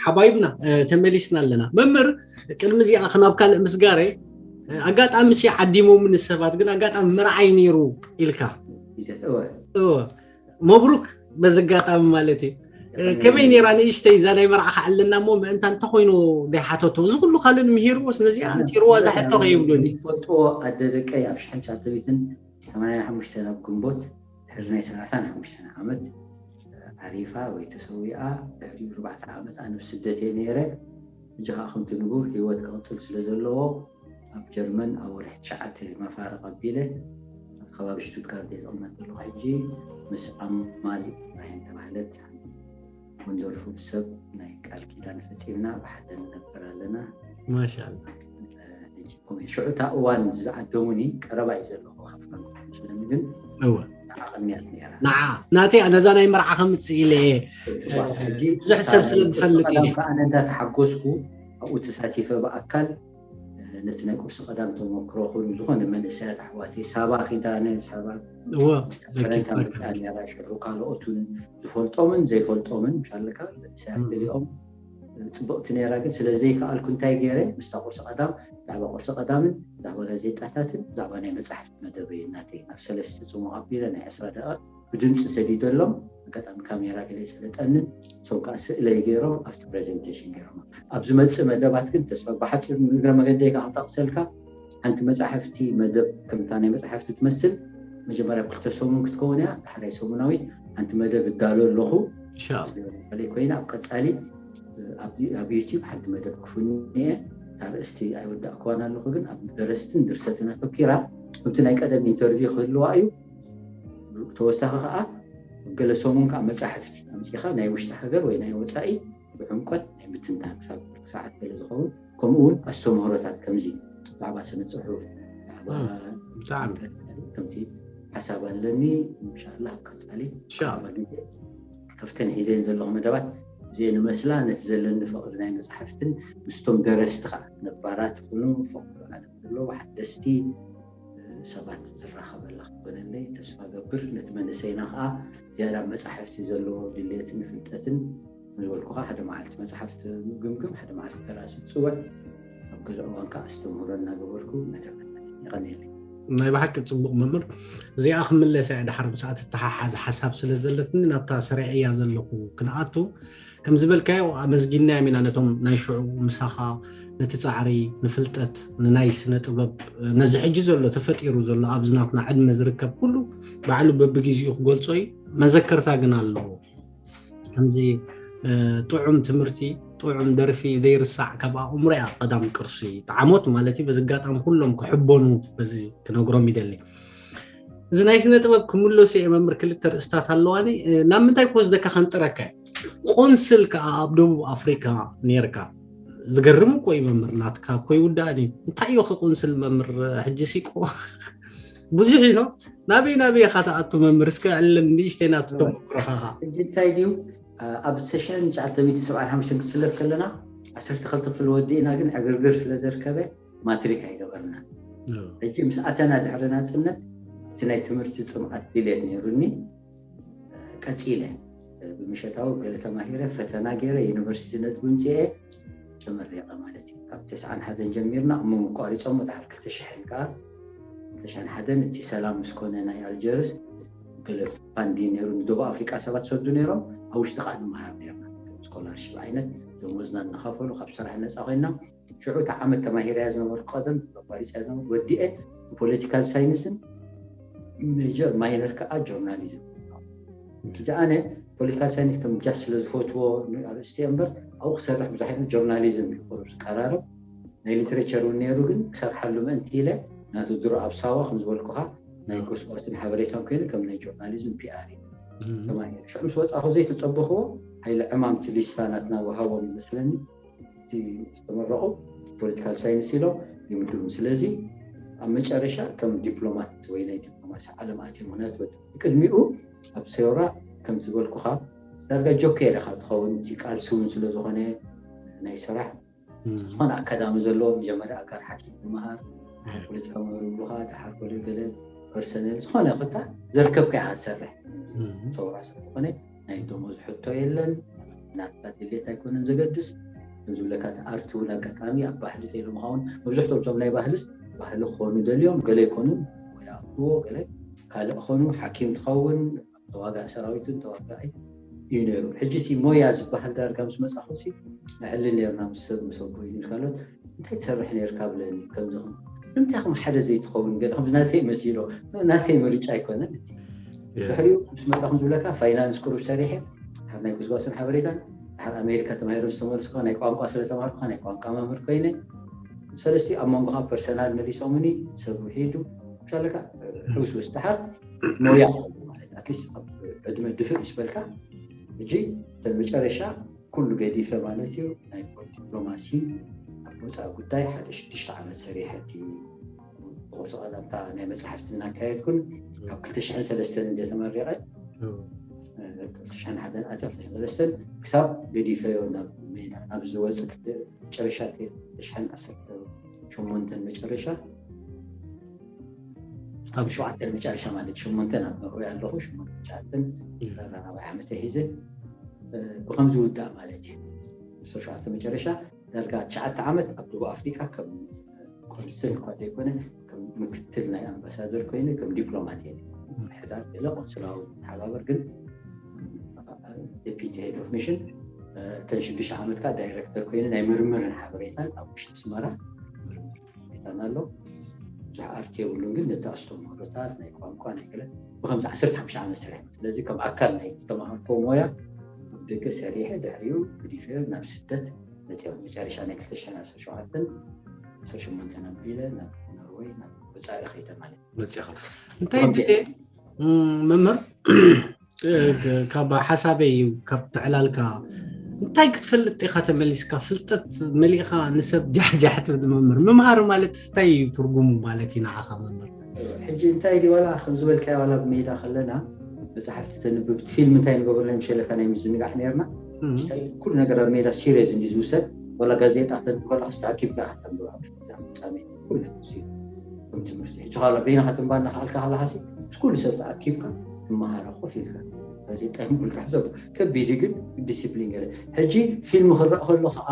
ሓባይብና ተመሊስና ኣለና። መምህር፣ ቅድሚ እዚኣ ናብ ካልእ ምስጋረ፣ ኣጋጣሚ ሲ ዓዲሞምኒ ሰባት፣ ግን ኣጋጣሚ መርዓይ ነይሩ ኢልካ። እወ፣ መብሩክ። በዚ ኣጋጣሚ ማለት እዩ። ከመይ ነይራ ንእሽተይ እዛ ናይ መርዓኻ ኣለና እሞ ምእንታ እንተኾይኑ ዘይሓተቶ፣ እዚ ኩሉ ካልእ ምሂርዎ፣ ስለዚኣ እንቲርዋ እዛ ሕቶ ከይብሉኒ። ትፈልጥዎ ኣደ ደቀይ ኣብ ሽሕን ትሽዓተ ሚእትን ሰማንያን ሓሙሽተን ኣብ ግንቦት ድሕሪ ናይ ሰላሳን ሓሙሽተን ዓመት ዓሪፋ ወይ ተሰዊኣ፣ ድሕሪኡ ኣርባዕተ ዓመት ኣነ ብስደት እየ ነይረ። ሕጂ ከዓ ከምቲ ንቡር ህይወት ክቕፅል ስለ ዘለዎ ኣብ ጀርመን ኣብ ወርሒ ትሽዓተ መፋርቕ ኣቢለ ኣብ ከባቢ ሽቱትጋርት እየ ዝቕመጥ ዘለኹ። ሕጂ ምስ ኣማል ኢብራሂም ተባህለት ወንደርፉል ሰብ ናይ ቃል ኪዳን ፈፂምና ብሓደ ንነብር ኣለና። ማሻላ። ሕጂ ኮሜ ሽዑ እታ እዋን ዝዓደሙኒ ቀረባ እዩ ዘለኹ ካብ ፍራንኮ መስለኒ፣ ግን እወ ንዓቕንያት ነይራ። ንዓ ናተይ ነዛ ናይ መርዓ ከምፅእ ኢለ እየ። ብዙሕ ሰብ ስለ ዝፈልጥ ኢለ። ከኣ ኣነ እንዳተሓጎስኩ ኣብኡ ተሳቲፈ ብኣካል ነቲ ናይ ቁርሲ ቀዳም ተመክሮ ኮይኑ ዝኾነ መንእሰያት ኣሕዋተይ ሳባ ኪዳነ ሳባ እወ ፈረንሳ መፅኣ ነይራ። ሽዑ ካልኦት እውን ዝፈልጦምን ዘይፈልጦምን ምሻለካ መንእሰያት ገሊኦም ፅብቕቲ ነይራ። ግን ስለ ዘይከኣልኩ እንታይ ገይረ፣ ምስታ ቁርሲ ቀዳም ብዛዕባ ቁርሲ ቀዳምን ብዛዕባ ጋዜጣታትን ብዛዕባ ናይ መፅሓፍቲ መደበይ እናተይ ናብ ሰለስተ ፅሙቕ ኣቢለ ናይ ዕስራ ደቂቕ ብድምፂ ሰዲደሎም። ኣጋጣሚ ካሜራ ገለ ይሰለጠንን እሶም ከዓ ስእለይ ገይሮም ኣብቲ ፕሬዘንቴሽን ገይሮም። ኣብ ዝመፅእ መደባት ግን ተስፋ ብሓፂሩ ንእግረ መገደይ ከዓ ክጠቕሰልካ ሓንቲ መፃሕፍቲ መደብ ከምታ ናይ መፃሕፍቲ ትመስል መጀመርያ ክልተ ሰሙን ክትከውን እያ። ዳሕራይ ሰሙናዊት ሓንቲ መደብ እዳሎ ኣለኹ ኢንሻኣላ። በለይ ኮይና ኣብ ቀፃሊ ኣብ ዩቲብ ሓንቲ መደብ ክፍኑ እየ። እታ ርእስቲ ኣይወዳእክዋን ኣለኹ፣ ግን ኣብ ደረስትን ድርሰትን ኣተኪራ ከምቲ ናይ ቀደም ኢንተርቪው ክህልዋ እዩ። ተወሳኺ ከዓ ኣብ ገለ ሰሙን ከዓ መፃሕፍቲ ኣምፂኻ ናይ ውሽጢ ሃገር ወይ ናይ ወፃኢ ብዕምቆት ናይ ምትንታን ክሳብ ሰዓት ገለ ዝኸውን፣ ከምኡ እውን ኣስተምህሮታት ከምዚ ብዛዕባ ስነ ፅሑፍ ብዛዕባ ብጣዕሚ ከምቲ ሓሳብ ኣለኒ። እንሻላ ኣብ ቀፃሊ ኢንሻላ። ግዜ ከፍተን ሒዘን ዘለኹ መደባት እዚአን ይመስላ። ነቲ ዘለኒ ፍቕሪ ናይ መፅሓፍትን ምስቶም ደረስቲ ከዓ ነባራት ኩኑ ፍቕሪ ዓለም ዘለዉ ሓደስቲ ሰባት ዝራኸበላ ክኾነለይ ተስፋ ገብር። ነቲ መንእሰይና ከዓ ዝያዳ መፃሕፍቲ ዘለዎ ድሌትን ፍልጠትን ዝበልኩኻ ሓደ መዓልቲ መፅሓፍ ትግምግም፣ ሓደ መዓልቲ ደራሲ ትፅውዕ፣ ኣብ ገለ እዋን ከዓ ኣስተምህሮ እናገበርኩ መደብ ይቐንየለይ። ናይ ብሓቂ ፅቡቕ መምህር። እዚኣ ክምለስ እያ ድሓር ምስኣ ትተሓሓዝ ሓሳብ ስለ ዘለትኒ ናብታ ሰሪዐያ ዘለኹ ክንኣቱ። ከም ዝበልካዮ ኣመስጊንናዮም ኢና ነቶም ናይ ሽዑ ምሳኻ ነቲ ፃዕሪ ንፍልጠት ንናይ ስነ ጥበብ ነዚ ሕጂ ዘሎ ተፈጢሩ ዘሎ ኣብዚ ናትና ዕድመ ዝርከብ ኩሉ ባዕሉ በብግዜኡ ክገልጾ እዩ። መዘከርታ ግን ኣለዎ። ከምዚ ጥዑም ትምህርቲ፣ ጥዑም ደርፊ ዘይርሳዕ ካብ ኣእምሮ እያ ቀዳም ቅርሲ። ጠዓሞት ማለት እዩ። በዚ ኣጋጣሚ ኩሎም ክሕበኑ በዚ ክነግሮም ይደሊ። እዚ ናይ ስነ ጥበብ ክምለሱ እየ መምህር፣ ክልተ ርእስታት ኣለዋኒ። ናብ ምንታይ ክወስደካ ከንጥረካ እየ። ቆንስል ከዓ ኣብ ደቡብ ኣፍሪካ ነርካ። ዝገርም እኮ እዩ መምህር፣ ናትካ እኮ ይውዳእን እዩ። እንታይ እዩ ከ ቆንስል መምህር? ሕጂ ሲቆ ብዙሕ እዩ። ናበይ ናበይ ኢኻ ትኣቱ መምህር? እስከ ዕልም ንእሽተይ ናቱ ተመክሮኻ። ሕጂ እንታይ ድዩ ኣብ ተሽሕን ትሽዓተ ሚእትን ሰብዓን ሓሙሽተን ክስለፍ ከለና ዓሰርተ ክልተ ክፍሊ ወዲእና ግን ዕግርግር ስለ ዘርከበ ማትሪክ ኣይገበርናን። ሕጂ ምስ ኣተና ድሕሪ ናፅነት እቲ ናይ ትምህርቲ ፅምኣት ድልየት ነይሩኒ ቀፂለ ብምሸታዊ ገለ ተማሂረ ፈተና ገይረ ዩኒቨርሲቲ ነጥቢ ምፅኤ ተመሪቐ ማለት እዩ። ካብ ተስዓን ሓደን ጀሚርና እሞ ኣቋሪፆም ድሓር ክልተ ሽሕን ከዓ ክልተ ሽሕን ሓደን እቲ ሰላም ምስ ኮነ ናይ ኣልጀርስ ገለ ፋንዲ ነይሩ ንደቡብ ኣፍሪቃ ሰባት ሰዱ ነይሮም ኣብ ውሽጢ ከዓ ንምሃር ነይርና ስኮላርሽፕ ዓይነት ደሞዝና እናኸፈሉ ካብ ስራሕ ነፃ ኮይና ሽዑ እቲ ዓመት ተማሂረያ ዝነበርኩ ቀደም ኣቋሪፀያ ዝነበርኩ ወዲኤ ብፖለቲካል ሳይንስን ሜጀር ማይነር ከዓ ጆርናሊዝም። ሕጂ ኣነ ፖለቲካል ሳይንስ ከም ጃስ ስለ ዝፈትዎ ኣርእስቲ እምበር ኣብኡ ክሰርሕ ብዙሕ ዓይነት ጆርናሊዝም እዩ ቁሩብ ዝቀራረብ ናይ ሊትሬቸር እውን ነይሩ ግን ክሰርሓሉ ምእንቲ ኢለ ናቱ ድሮ ኣብ ሳዋ ከም ዝበልኩኻ ናይ ጎስጓስን ሓበሬታን ኮይኑ ከም ናይ ጆርናሊዝም ፒኣር እዩ ተማሂረ። ሽዑ ምስ ወፃኹ ዘይተፀበኽዎ ሃይለ ዕማምቲ ሊስታ ናትና ወሃቦም ይመስለኒ ዝተመረቑ ፖለቲካል ሳይንስ ኢሎም ይምድቡ። ስለዚ ኣብ መጨረሻ ከም ዲፕሎማት ወይ ናይ ዲፕሎማሲ ዓለም ኣትዮ ምክንያቱ ቅድሚኡ ኣብ ሰውራ ከም ዝበልኩኻ ዳርጋ ጆኬ ኢኻ ትኸውን። እቲ ቃልሲ እውን ስለ ዝኾነ ናይ ስራሕ ዝኾነ ኣካዳሚ ዘለዎ መጀመርያ ኣጋር ሓኪም ምምሃር ፖለቲካ ምሁር ይብሉኻ ድሓር ገለ ገለ ፐርሰነል ዝኾነ ኮታ ዘርከብካ ኢኻ ትሰርሕ። ሰውራ ስለ ዝኾነ ናይ ደሞዝ ሕቶ የለን። ናትካ ድሌት ኣይኮነን ዘገድስ። ዝብለካ እቲ ኣርቲ እውን ኣጋጣሚ ኣብ ባህሊ ተይሉ ምኸውን፣ መብዛሕትኦም እቶም ናይ ባህልስ ባህሊ ክኾኑ ደልዮም፣ ገለ ይኮኑ ወይ ኣኽብዎ፣ ገለ ካልእ ክኾኑ፣ ሓኪም ትኸውን፣ ተዋጋኢ ሰራዊትን ተዋጋኢ እዩ ነይሩ። ሕጂ እቲ ሞያ ዝበሃል ዳርጋ ምስ መጻኹ ሲ ንዕልል ነርና ምስ ሰብ ምስ ኣቦይ ምስ ካልኦት፣ እንታይ ትሰርሕ ነርካ ብለኒ። ከምዚ ከምዚ ንምንታይ ከም ሓደ ዘይትኸውን ገለ ከምዚ ናተይ መሲሎ፣ ናተይ ምርጫ ኣይኮነን እቲ። ድሕሪኡ ምስ መጻኹም ዝብለካ ፋይናንስ ቅሩብ ሰሪሐ፣ ናይ ጉስጓስን ሓበሬታን ድሓር ኣሜሪካ ተማሂሮም ዝተመልስካ ናይ ቋንቋ ስለ ተማርኩካ ናይ ቋንቋ መምህር ኮይነ። ሰለስቲ ኣብ መንጎኻ ፐርሰናል መሊሶምኒ፣ ሰብ ውሒዱ ምሻለካ ሕውስውስ ድሓር ሞያ ማለት ኣትሊስት ኣብ ዕድመ ድፍእ ምስ በልካ ሕጂ እተን መጨረሻ ኩሉ ገዲፈ ማለት እዩ። ናይ ዲፕሎማሲ ኣብ ወፃኢ ጉዳይ ሓደ ሽዱሽተ ዓመት ሰሪሐ እቲ ኮርሶ ቀዳምታ ናይ መፅሓፍቲ እናካየድኩን ካብ ክልተ ሽሕን ሰለስተን እንደ ተመሪቐ ክልተ ሽሕን ሓደን ኣትያ ክልተ ሽሕን ሰለስተን ክሳብ ገዲፈዮ ናብ ሜዳ ናብ ዝወፅእ መጨረሻ ክልተ ሽሕን ዓሰርተ ሸሞንተን መጨረሻ ዓሰርተ ሸውዓተን መጨረሻ ማለት ሸሞንተን ኣብ ኖርወይ ኣለኹ ሸሞንተን ትሽዓተን ራብዓይ ዓመተ ሒዘ ብከምዚ ውዳእ ማለት እዩ። ዓሰርተ ሸውዓተ መጨረሻ ዳርጋ ትሽዓተ ዓመት ኣብ ደቡብ ኣፍሪቃ ከም ኮንስል እኳ ዘይኮነ ከም ምክትል ናይ ኣምባሳደር ኮይነ ከም ዲፕሎማት እየ ሕዳር ገለ ቆንስላዊ ተሓባበር ግን ዴፒቲ ሄድ ኦፍ ሚሽን እተን ሽዱሽተ ዓመት ከዓ ዳይሬክተር ኮይነ ናይ ምርምርን ሓበሬታን ኣብ ውሽጢ ኣስመራ ምርምርን ሓበሬታን ኣሎ። ብዙሕ ኣርቲ የብሉን ግን ነቲ ኣስተምህሮታት ናይ ቋንቋ ናይ ገለ ብከምዚ ዓሰርተ ሓሙሽተ ዓመት ሰሪሐ ስለዚ ከም ኣካል ናይ ዝተማሃርኮ ሞያ ኣብ ደገ ሰሪሐ ድሕሪኡ ገዲፈዮ ናብ ስደት መፅኦም መጨረሻ ናይ ክልተ ሽሕን ዓሰርተ ሸውዓተን ዓሰርተ ሸሞንተን ኣቢለ ናብ ኖርወይ ናብ ወፃኢ ከይደ ማለት እዩ። መፂኻ እንታይ ድሌ መምህር ካብ ሓሳበይ እዩ ካብ ትዕላልካ እንታይ ክትፈልጥ ኢኻ ተመሊስካ ፍልጠት መሊእኻ ንሰብ ጃሕጃሕ ትብል መምህር ምምሃር ማለት እንታይ እዩ ትርጉሙ ማለት እዩ ንዓኻ መምህር ሕጂ እንታይ ዲ ዋላ ከም ዝበልካዮ ዋላ ብሜዳ ከለና መፅሓፍቲ ተንብብ ፊልም እንታይ ንገብረሎም ሸለካ ናይ ምዝንጋዕ ነርና ኩሉ ነገር ኣብ ሜዳ ሲሪየስ እንዲ ዝውሰድ ዋላ ጋዜጣ ተንብብ ከለካ ተኣኪብካ ከተንብብ ፍፃሜ ኩሉ ነገር እዩ ከም ትምህርቲ ሕጂ ካላ በይንኻ ትንባና ከኣልካ ከለካ ሲ ምስ ኩሉ ሰብ ተኣኪብካ ትመሃሮ ኮፍ ኢልካ ጋዜጣ ይንብልካ ሕሰብ ከቢድ ግን ዲሲፕሊን ገለ ሕጂ ፊልም ክረእ ከሎ ከዓ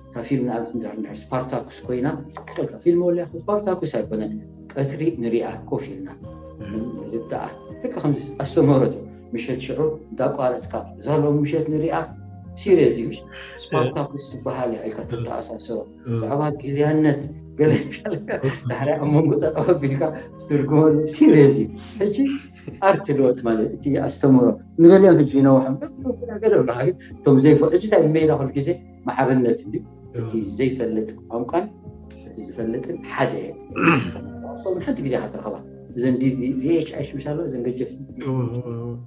እታ ፊልም ንኣብነት እንድሕር እንድሕር ስፓርታኩስ ኮይና ትኽእልካ ፊልም ወልያ ስፓርታኩስ ኣይኮነን ቀትሪ ንሪኣ ኮፍ ኢልና ዝድኣ ልካ ከምዚ ኣስተምህሮት ምሸት ሽዑ እንዳቋረፅካ እዛ ሎም ምሸት ንሪኣ ሲሪየስ እዩ ስፓርታኩስ ትበሃል ኢልካ ትተኣሳሰሮ ብዛዕባ ጊልያነት ገለ ዳሕሪ ኣብ መንጎ ጠጠው ኣቢልካ ትትርጉመሉ ሲሪየስ እዩ ሕጂ ኣርት ልወጥ ማለት እቲ ኣስተምህሮ ንገሊኦም ሕጂ ይነውሖም ገለ ብላካ ግን እቶም ዘይፈ ሕጂ እንታይ ሜዳ ኩሉ ግዜ ማዕርነት እንዲ እቲ ዘይፈልጥ ቋንቋን እቲ ዝፈልጥን ሓደ ሓንቲ ግዜ ኢካ ትረኸባ እዘን ቪኤች ኣይሽ ምሻሎ እዘን ገጀፍ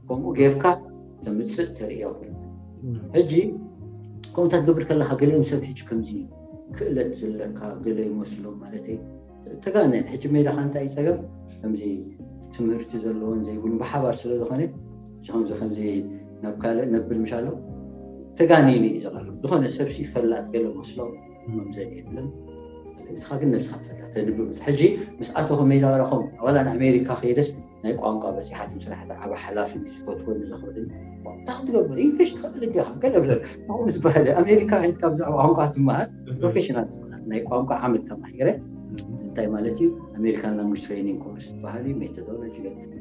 ከምኡ ጌርካ ተምፅእ ተርእዮ ሕጂ ከምኡታት ትገብር ከለካ ገሊኦም ሰብ ሕጂ ከምዚ ክእለት ዘለካ ገለ ይመስሎም ማለት ተጋነ ሕጂ ሜዳካ እንታይ ፀገም ከምዚ ትምህርቲ ዘለዎን ዘይብሉን ብሓባር ስለ ዝኾነ ከምዚ ከምዚ ናብ ካልእ ነብል ምሻሎ ተጋኒኑ እዩ ዝቐርብ ዝኾነ ሰብሲ ፈላጥ ገለ መስሎ መምዘን የብልን ንስኻ ግን ነብስኻ ትፈላ ተንብብ ሕጂ ምስ ኣተኹ ሜዳ ረኸም ዋላ ንኣሜሪካ ከይደስ ናይ ቋንቋ በፂሓት ምስራሕ ዓባ ሓላፊ ዝፈትወኒ ዘኽእልን እንታይ ክትገብር ኢንግሊሽ ትኽእል እንዲኻ ገለ ብለ ምስ በሃለ ኣሜሪካ ከይድካ ብዛዕባ ቋንቋ ትመሃር ፕሮፌሽናል ናይ ቋንቋ ዓመት ተማሂረ እንታይ ማለት እዩ ኣሜሪካን ላንጉጅ ትሬኒንግ ኮርስ ዝበሃል እዩ ሜቶዶሎጂ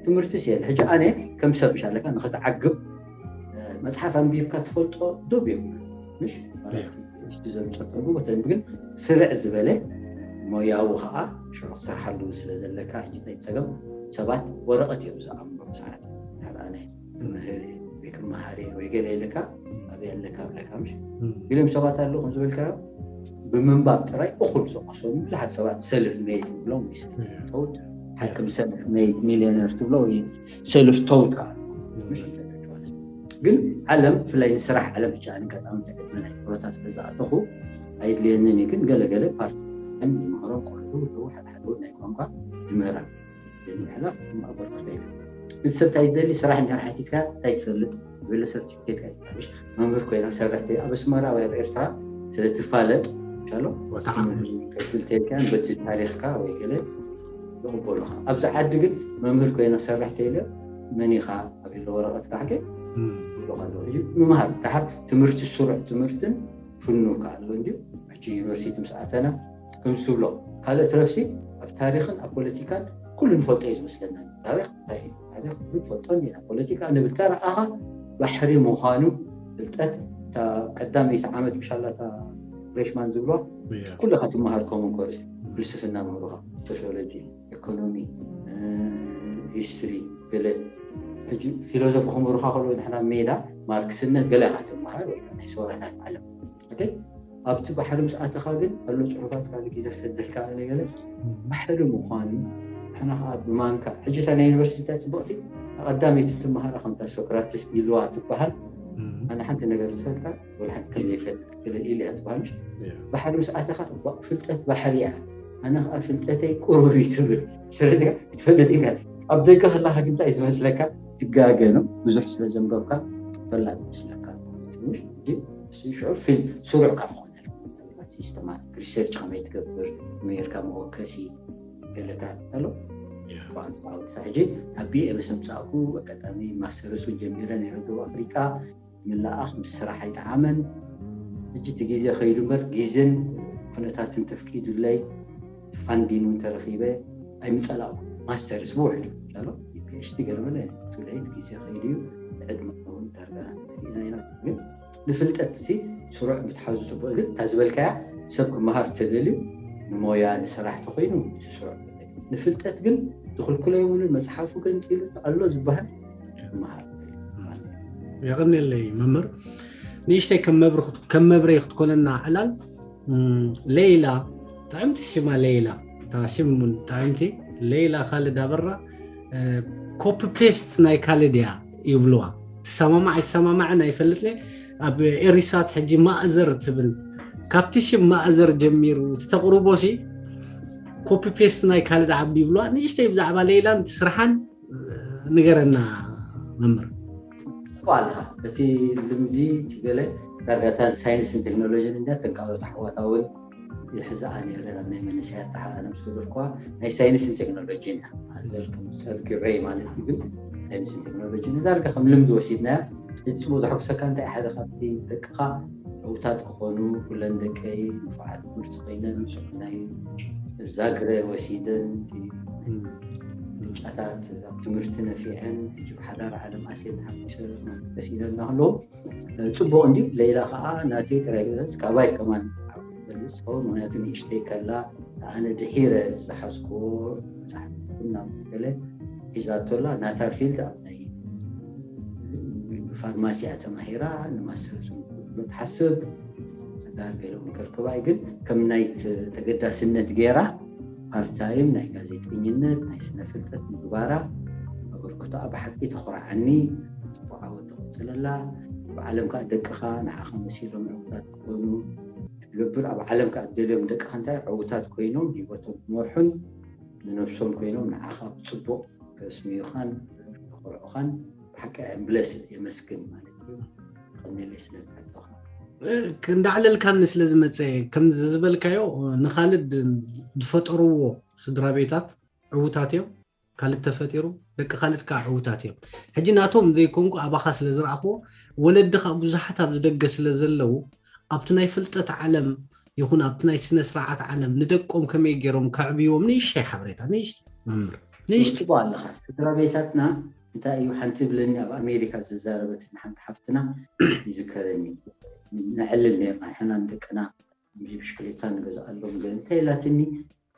ትምህርቲ ስየል ሕጂ ኣነ ከም ሰብ ሻለካ ንክትዓግብ መፅሓፍ ኣንቢብካ ትፈልጦ ዶብ እዩ ምሽ ዘምፀት ተንብቦ ተንብ ግን ስርዕ ዝበለ ሞያዊ ከዓ ሽዑ ክሰርሓሉ ስለ ዘለካ ሕጂ ናይ ፀገም ሰባት ወረቐት እዮም ዝኣምሩ ሰዓት ኣነ ክምህር ወይ ክመሃር ወይ ገለ የለካ ኣበይ ኣለካ ብለካ ምሽ ገሊኦም ሰባት ኣለዉ ከም ዝበልካዮ ብምንባብ ጥራይ እኹል ዝቆሰሉ ብዙሓት ሰባት ሰልፍ ሜድ ብሎም ወይ ሰልፍ ተውት ሓክም ሰልፍ ሜድ ሚሊዮነር ትብሎ ወይ ሰልፍ ተውት ከዓ ግን ዓለም ብፍላይ ንስራሕ ዓለም ብቻ ኣጋጣሚ ተገጥመ ናይ ፕሮታ ስለ ዝኣተኹ ኣይድልየንን እዩ ግን ገለገለ ፓርቲ ዝመሃሮም ቆልዑ ኣለዉ ሓደ ሓደ ናይ ቋንቋ ዝምህራ ንምሕላፍ ማእበርኩ እዚ ሰብ እንታይ ዝደሊ ስራሕ እንድሕር ሓቲትካ እንታይ ትፈልጥ ዝበለ ሰርቲፊኬት ኣይትሓብሽ መምህር ኮይና ሰርሕቲ ኣብ ኣስመራ ወይ ኣብ ኤርትራ ስለትፋለጥ ሻሎ ከብልተልካን በቲ ታሪኽካ ወይ ገለ ይቕበሉኻ ኣብዚ ዓዲ ግን መምህር ኮይና ሰርሕቲ ኢለ መን ኢኻ ኣብ ኢለ ወረቐትካ ሕገ ኣሎ። ሕጂ ምምሃር፣ ደሓር ትምህርቲ፣ ስሩዕ ትምህርትን ፍኑ ከኣ ኣሎ እንድዩ። ሕጂ ዩኒቨርሲቲ ምስ ኣተና፣ ከምዚ ትብሎ፣ ካልእ ትረፍሲ፣ ኣብ ታሪኽን ኣብ ፖለቲካን ኩሉ ንፈልጦ እዩ ዝመስለና። ታሪኽ እንታይ እዩ? ታሪኽ ኩሉ ንፈልጦ እንዲና። ፖለቲካ ንብል፣ ተረኣኻ ባሕሪ ምዃኑ ፍልጠት፣ እታ ቀዳመይቲ ዓመት፣ ምሻላ እታ ፍሬሽማን ዝብልዋ፣ ኩልኻ ትመሃር ኮመን ኮርስ፣ ፍልስፍና ምህሩኻ፣ ሶሲዮሎጂ፣ ኢኮኖሚ፣ እ፣ ሂስትሪ፣ ገለ። ሕጂ ፊሎዞፊ ክምህሩኻ ከለዉ፣ ንሕና ሜዳ ማርክስነት ገለ ኢኻ ትመሃር፣ ወይ ከዓ ናይ ሰውራታት ዓለም። ኦኬ? ኣብቲ ባሕሪ ምስ ኣተኻ ግን፣ ኣሎ ጽሑፋት ካልእ ግዜ ሰደልካ፣ ኣነ ገለ ባሕሪ ምዃኑ፣ ንሕና ከዓ ብማንካ። ሕጂ እታ ናይ ዩኒቨርሲቲ ጽብቕቲ፣ ቀዳመይቲ ትመሃራ፣ ከምታ ሶክራትስ ኢልዋ ትበሃል፣ ኣነ ሓንቲ ነገር ዝፈልጣ፣ ወላ ሓንቲ ከም ዘይፈልጥ ገለ ኢለ እያ ትበሃል፣ ምሽ? ባሕሪ ምስ ኣተኻ፣ ባ-፣ ፍልጠት ባሕሪ እያ። ኣነ ከዓ ፍልጠተይ ቁሩብ እዩ ትብል። ስለዚ ክትፈልጥ ኢኻ። ኣብ ደገ ከለኻ ግን እንታይ እዩ ዝመስለካ? ትጋገ ነው። ብዙሕ ስለ ዘንበብካ፣ ፈላጥ ይመስለካ። ትንሽ ግን እሱ ሽዑ ፊል-፣ ስሩዕ ካብ ዝኾነ፣ ሲስተማቲክ ሪሰርች ከመይ ትገብር፣ ከመይ ጌርካ መወከሲ ገለታት ኣሎ። ያ። ብኣንጻሩ፣ ክሳብ ሕጂ ኣብ ቢ ኤ ምስ ኣምጻእኩ፣ ኣጋጣሚ ማስተርስ እውን ጀሚረ ነይረ ደቡብ ኣፍሪቃ። ምልኣኽ ምስ ስራሕ ኣይጠዓመን። ሕጂ እቲ ግዜ ከይዱ እምበር፣ ግዜን ኩነታትን ተፍቂዱለይ፣ ፋንዲን እውን ተረኺበ፣ ኣይምጸላእኩ። ማስተርስ ብውሕዱ ኣሎ፣ ፒ ኤች ዲ ገለ መለ፣ ቱ ሌት፣ ግዜ ከይዱ እዩ፣ ዕድመ እውን ዳርጋ ኢና ኢና። ግን ንፍልጠት እዚ ስሩዕ ምትሓዙ ጽቡቕ፣ ግን እታ ዝበልካያ፣ ሰብ ክመሃር ተደልዩ፣ ንሞያ፣ ንስራሕ ተኾይኑ፣ እቲ ስሩዕ። ንፍልጠት ግን ዝኽልክሎ የብሉን፣ መጽሓፉ ገንጺሉ ኣሎ ዝበሃል ክመሃር። የቐንየለይ መምህር። ንእሽተይ ከም መብሪ ክት-፣ ከም መብረይ ክትኮነና ዕላል፣ እም፣ ሌይላ፣ ጥዕምቲ ሽማ ሌይላ፣ እታ ሽም እውን ጥዕምቲ፣ ሌይላ ካልድ ኣበራ፣ እ፣ ኮፒ ፔስት ናይ ካልድ እያ ይብልዋ። ትሰማማዕ ኣይትሰማማዕን ኣይፈልጥን እየ። ኣብ ኤሪሳት ሕጂ ማእዘር ትብል፣ ካብቲ ሽም ማእዘር ጀሚሩ፣ እቲ ተቕርቦ ሲ ኮፒ ፔስት ናይ ካልድ ዓብዲ ይብልዋ። ንእሽተይ ብዛዕባ ሌይላን እቲ ስርሓን ንገረና መምህር። እኮ ኣለኻ፣ እቲ ልምዲ፣ እቲ ገለ ዳርጋታት ሳይንስን ቴክኖሎጂን እንዳ ተንካበት ኣሕዋታ እውን ይሕዝኣ ነይረ። ናብ ናይ መንእሰያት ተሓላለም ዝገደፍኳ ናይ ሳይንስን ቴክኖሎጂን እያ። ኣዘር ከም ጸርጊ ሬይ ማለት እዩ፣ ግን ሳይንስን ቴክኖሎጂን ዳርጋ ከም ልምዲ ወሲድናያ። እቲ ጽቡቕ ዘሐጉሰካ እንታይ፣ ሓደ ካብቲ ደቅኻ ዕውታት ክኾኑ፣ ኩለን ደቀይ ንፉዓት ትምህርቲ ኮይነን፣ ናይ ዛግረ ወሲደን፣ እቲ ምርጫታት ኣብ ትምህርቲ ነፊዐን፣ ሕጂ ብሓዳር ዓለም ኣትየን ተሓጒሰ መሲለና ከለዉ፣ ጽቡቕ እንድዩ። ሌላ ከኣ ናተይ ጥራይ ክብለስ፣ ካባይ ከማን ክበልጽ፣ ምኽንያቱ ንእሽተይ ከላ ኣነ ድሒረ ዝሓዝክዎ መጽሓፍ ናብ ገለ ሒዛቶ ኣላ፣ ናታ ፊልድ ኣብ ናይ ፋርማሲ እያ ተማሂራ፣ ንማስተርስ እውን ክትብሎ ትሓስብ። ዳር ገለ እውን ከርክባ እዩ፣ ግን ከም ናይ ተ-፣ ተገዳስነት ገይራ ፓርት ታይም ናይ ጋዜጠኝነት፣ ናይ ስነ ፍልጠት ምግባራ ኣበርክቶኣ ብሓቂ ተኹርዓኒ። ጽቡቕ ዓወት ትቕጽለላ። ኣብ ዓለም ከኣ ደቅኻ ንዓኻ መሲሎም ዕውታት ክኾኑ ክትገብር፣ ኣብ ዓለም ከኣ እትደልዮም ደቅኻ እንታይ ዕውታት ኮይኖም ህይወቶም ክመርሑን ንነብሶም ኮይኖም ንዓኻ ብጽቡቕ ከስምዩኻን ከኹርዑኻን ብሓቂ ኣይ ኣም ብለስድ፣ የመስግን ማለት እዩ። ቀኒለይ ስለ ዝሓቶኻ። እንዳዕለልካኒ ስለ ዝመጸ፣ ከም ዝበልካዮ፣ ንኻልድ ዝፈጠርዎ ስድራ ቤታት ዕዉታት እዮም። ካልድ ተፈጢሩ፣ ደቂ ካልድ ከዓ ዕዉታት እዮም። ሕጂ ናቶም ዘይኮንኩ ኣባኻ ስለ ዝረኣኽዎ፣ ወለድኻ ብዙሓት ኣብዚ ደገ ስለ ዘለዉ፣ ኣብቲ ናይ ፍልጠት ዓለም ይኹን ኣብቲ ናይ ስነ ስርዓት ዓለም ንደቆም ከመይ ገይሮም ከዕብይዎም፣ ንእሽተይ ሓበሬታ፣ ንእሽተይ መምህር፣ ንእሽተይ። ጽቡቕ ኣለኻ። ስድራ ቤታትና እንታይ እዩ፣ ሓንቲ ብለኒ ኣብ ኣሜሪካ ዝዛረበትኒ ሓንቲ ሓፍትና ይዝከረኒ። ነዕልል ነርና፣ ንሕናን ደቅና ብሽክሌታ ንገዝኣሎም ገለ እንታይ ኢላትኒ፣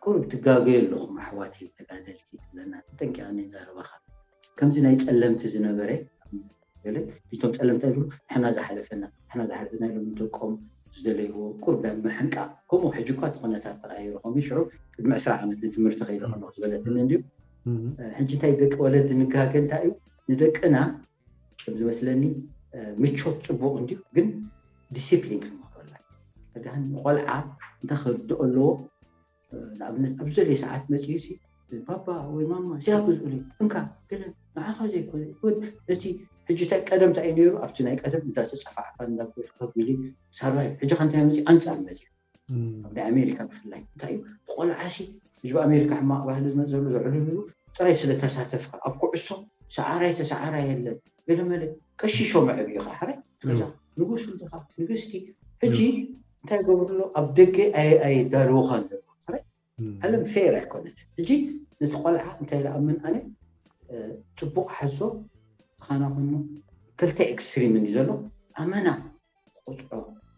ቁሩብ ትጋገዩ ኣለኹም ኣሕዋተይ ተጋደልቲ ትብለና። ተጠንቂቐ እየ ዘረባኻ። ከምዚ ናይ ጸለምቲ ዝነበረ፣ ገለ እቶም ጸለምቲ ይብሉ፣ ንሕና ዝሓለፈና፣ ንሕና ዝሓለፈና ኢሎም ንደቆም ዝደለይዎ ቁሩብ ናይ ምሕንቃቕ። ከምኡ ሕጂ እኳ እቲ ኩነታት ተቐያይሩ፣ ከምኡ ሽዑ ቅድሚ ዕስራ ዓመት ንትምህርቲ ከይደ ከለኹ ዝበለትኒ እንድዩ። እም። ሕጂ እንታይ ደቂ ወለዲ ንጋገ እንታይ እዩ? ንደቅና ከም ዝመስለኒ፣ ምቾት ጽቡቕ እንድዩ፣ ግን ዲሲፕሊን ክንመኽረላ። ደሓን ቆልዓ እንታይ ክርድኦ ኣለዎ? ንኣብነት፣ ኣብ ዘድልዮ ሰዓት መጺኡ ሲ፣ "ባባ ወይ ማማ፣ እዚኣ ግዝኡለይ፣ እንካ፣ ገለ፣ ንዓኻ ዘይኮነ፣ ወድ-፣ እቲ ሕጂ እንታይ ቀደም እንታይ እዩ ነይሩ? ኣብቲ ናይ ቀደም እንዳተጸፋዕካ፣ እንዳበልካ፣ ጉሊ፣ ሳልዋይ፣ ሕጂ ከ እንታይ መጺኡ? ኣንጻር መጺኡ። እም። ኣብ ናይ ኣሜሪካ ብፍላይ። እንታይ እዩ? እቲ ቆልዓ ሲ፣ ሕጂ ኣብ ኣሜሪካ ሕማቕ ባህሊ ዝመጽእ ዘሎ፣ ዘዕልሉሉ ጥራይ ስለ ተሳተፍካ፣ ኣብ ኩዕሶ ሰዓራይ ተሰዓራይ የለን። ገለመለ ቀሺሾም ኣዕብዩኻ ሕራይ ገዛ ንጉስ እንዲኻ ንግስቲ ሕጂ እንታይ ገብርሎ ኣብ ደገ ኣየዳልውኻን ዘሎ ሕራይ ዓለም ፌር ኣይኮነት። ሕጂ ነቲ ቆልዓ እንታይ ዝኣምን ኣነ ጽቡቕ ሓዞ ዝኻና ኮይኑ ክልተ ኤክስትሪም እዩ ዘሎ። ኣመና ትቆጥዖ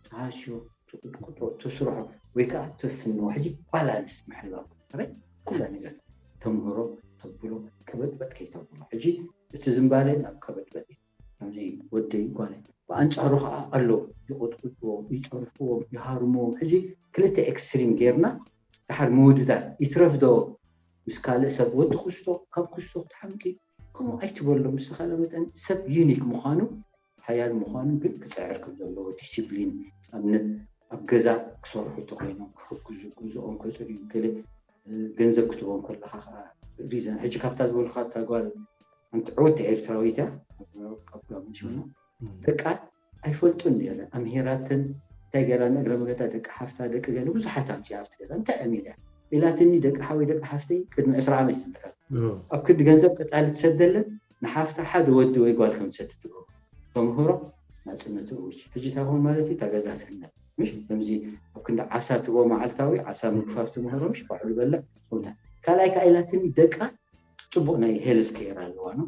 ትሃስዮ ትቁጥቁጦ ትስርሖ ወይ ከዓ ትፍንዎ ሕጂ ባላንስ ምሕላው ረ ኩላ ነገር ተምህሮ ተብሎ ቀበጥበጥ ከይተብሎ ሕጂ እቲ ዝምባለ ናብ ቀበጥበጥ እዩ። ከምዚ ወደይ ጓለ ብኣንፃሩ ከዓ ኣሎ ይቆጥቁጥዎም ይፀርፍዎም ይሃርምዎም ሕጂ ክልተ ኤክስትሪም ጌርና ድሓር ምውድዳር ይትረፍዶ ምስ ካልእ ሰብ ወዲ ክስቶ ካብ ክስቶ ክትሓምቂ ከምኡ ኣይትበሎ ምስ ተኻለ መጠን ሰብ ዩኒክ ምዃኑ ሓያል ምዃኑ ግን ክፅዕር ከም ዘለዎ ዲሲፕሊን ኣብነት ኣብ ገዛ ክሰርሑ ተኮይኖም ክሕግዙ ገዝኦም ከፅርዩ ገለ ገንዘብ ክትቦም ከለካ ከዓ ሪዘን ሕጂ ካብታ ዝበልካ እታ ጓል ሓንቲ ዕውቲ ኤርትራዊት እያ ካብ ጋምሽና ደቃ ኣይፈልጡን ነረ ኣምሄራትን እንታይ ገራ ንእግረ መገታ ደቂ ሓፍታ ደቂ ገለ ብዙሓት ኣምፅያ ኣብቲ ገዛ እንታይ ኣሚዳ ኢላትኒ ደቂ ሓወይ ደቂ ሓፍተይ ቅድሚ ዕስራ ዓመት ዝምልከት ኣብ ክዲ ገንዘብ ቀፃሊ ትሰደለን ንሓፍታ ሓደ ወዲ ወይ ጓል ከም ትሰድ ትገብሩ ተምህሮ ናፅነት እውጅ ሕጂ እንታይ ኮን ማለት እዩ ተገዛትነት ምሽ ከምዚ ኣብ ክንዲ ዓሳ ትቦ መዓልታዊ ዓሳ ምግፋፍ ትምህሮ ምሽ ባዕሉ በልዕ ከምታ ካልኣይ ከዓ ኢላትኒ ደቃ ፅቡቅ ናይ ሄልዝ ኬር ኣለዋ ነው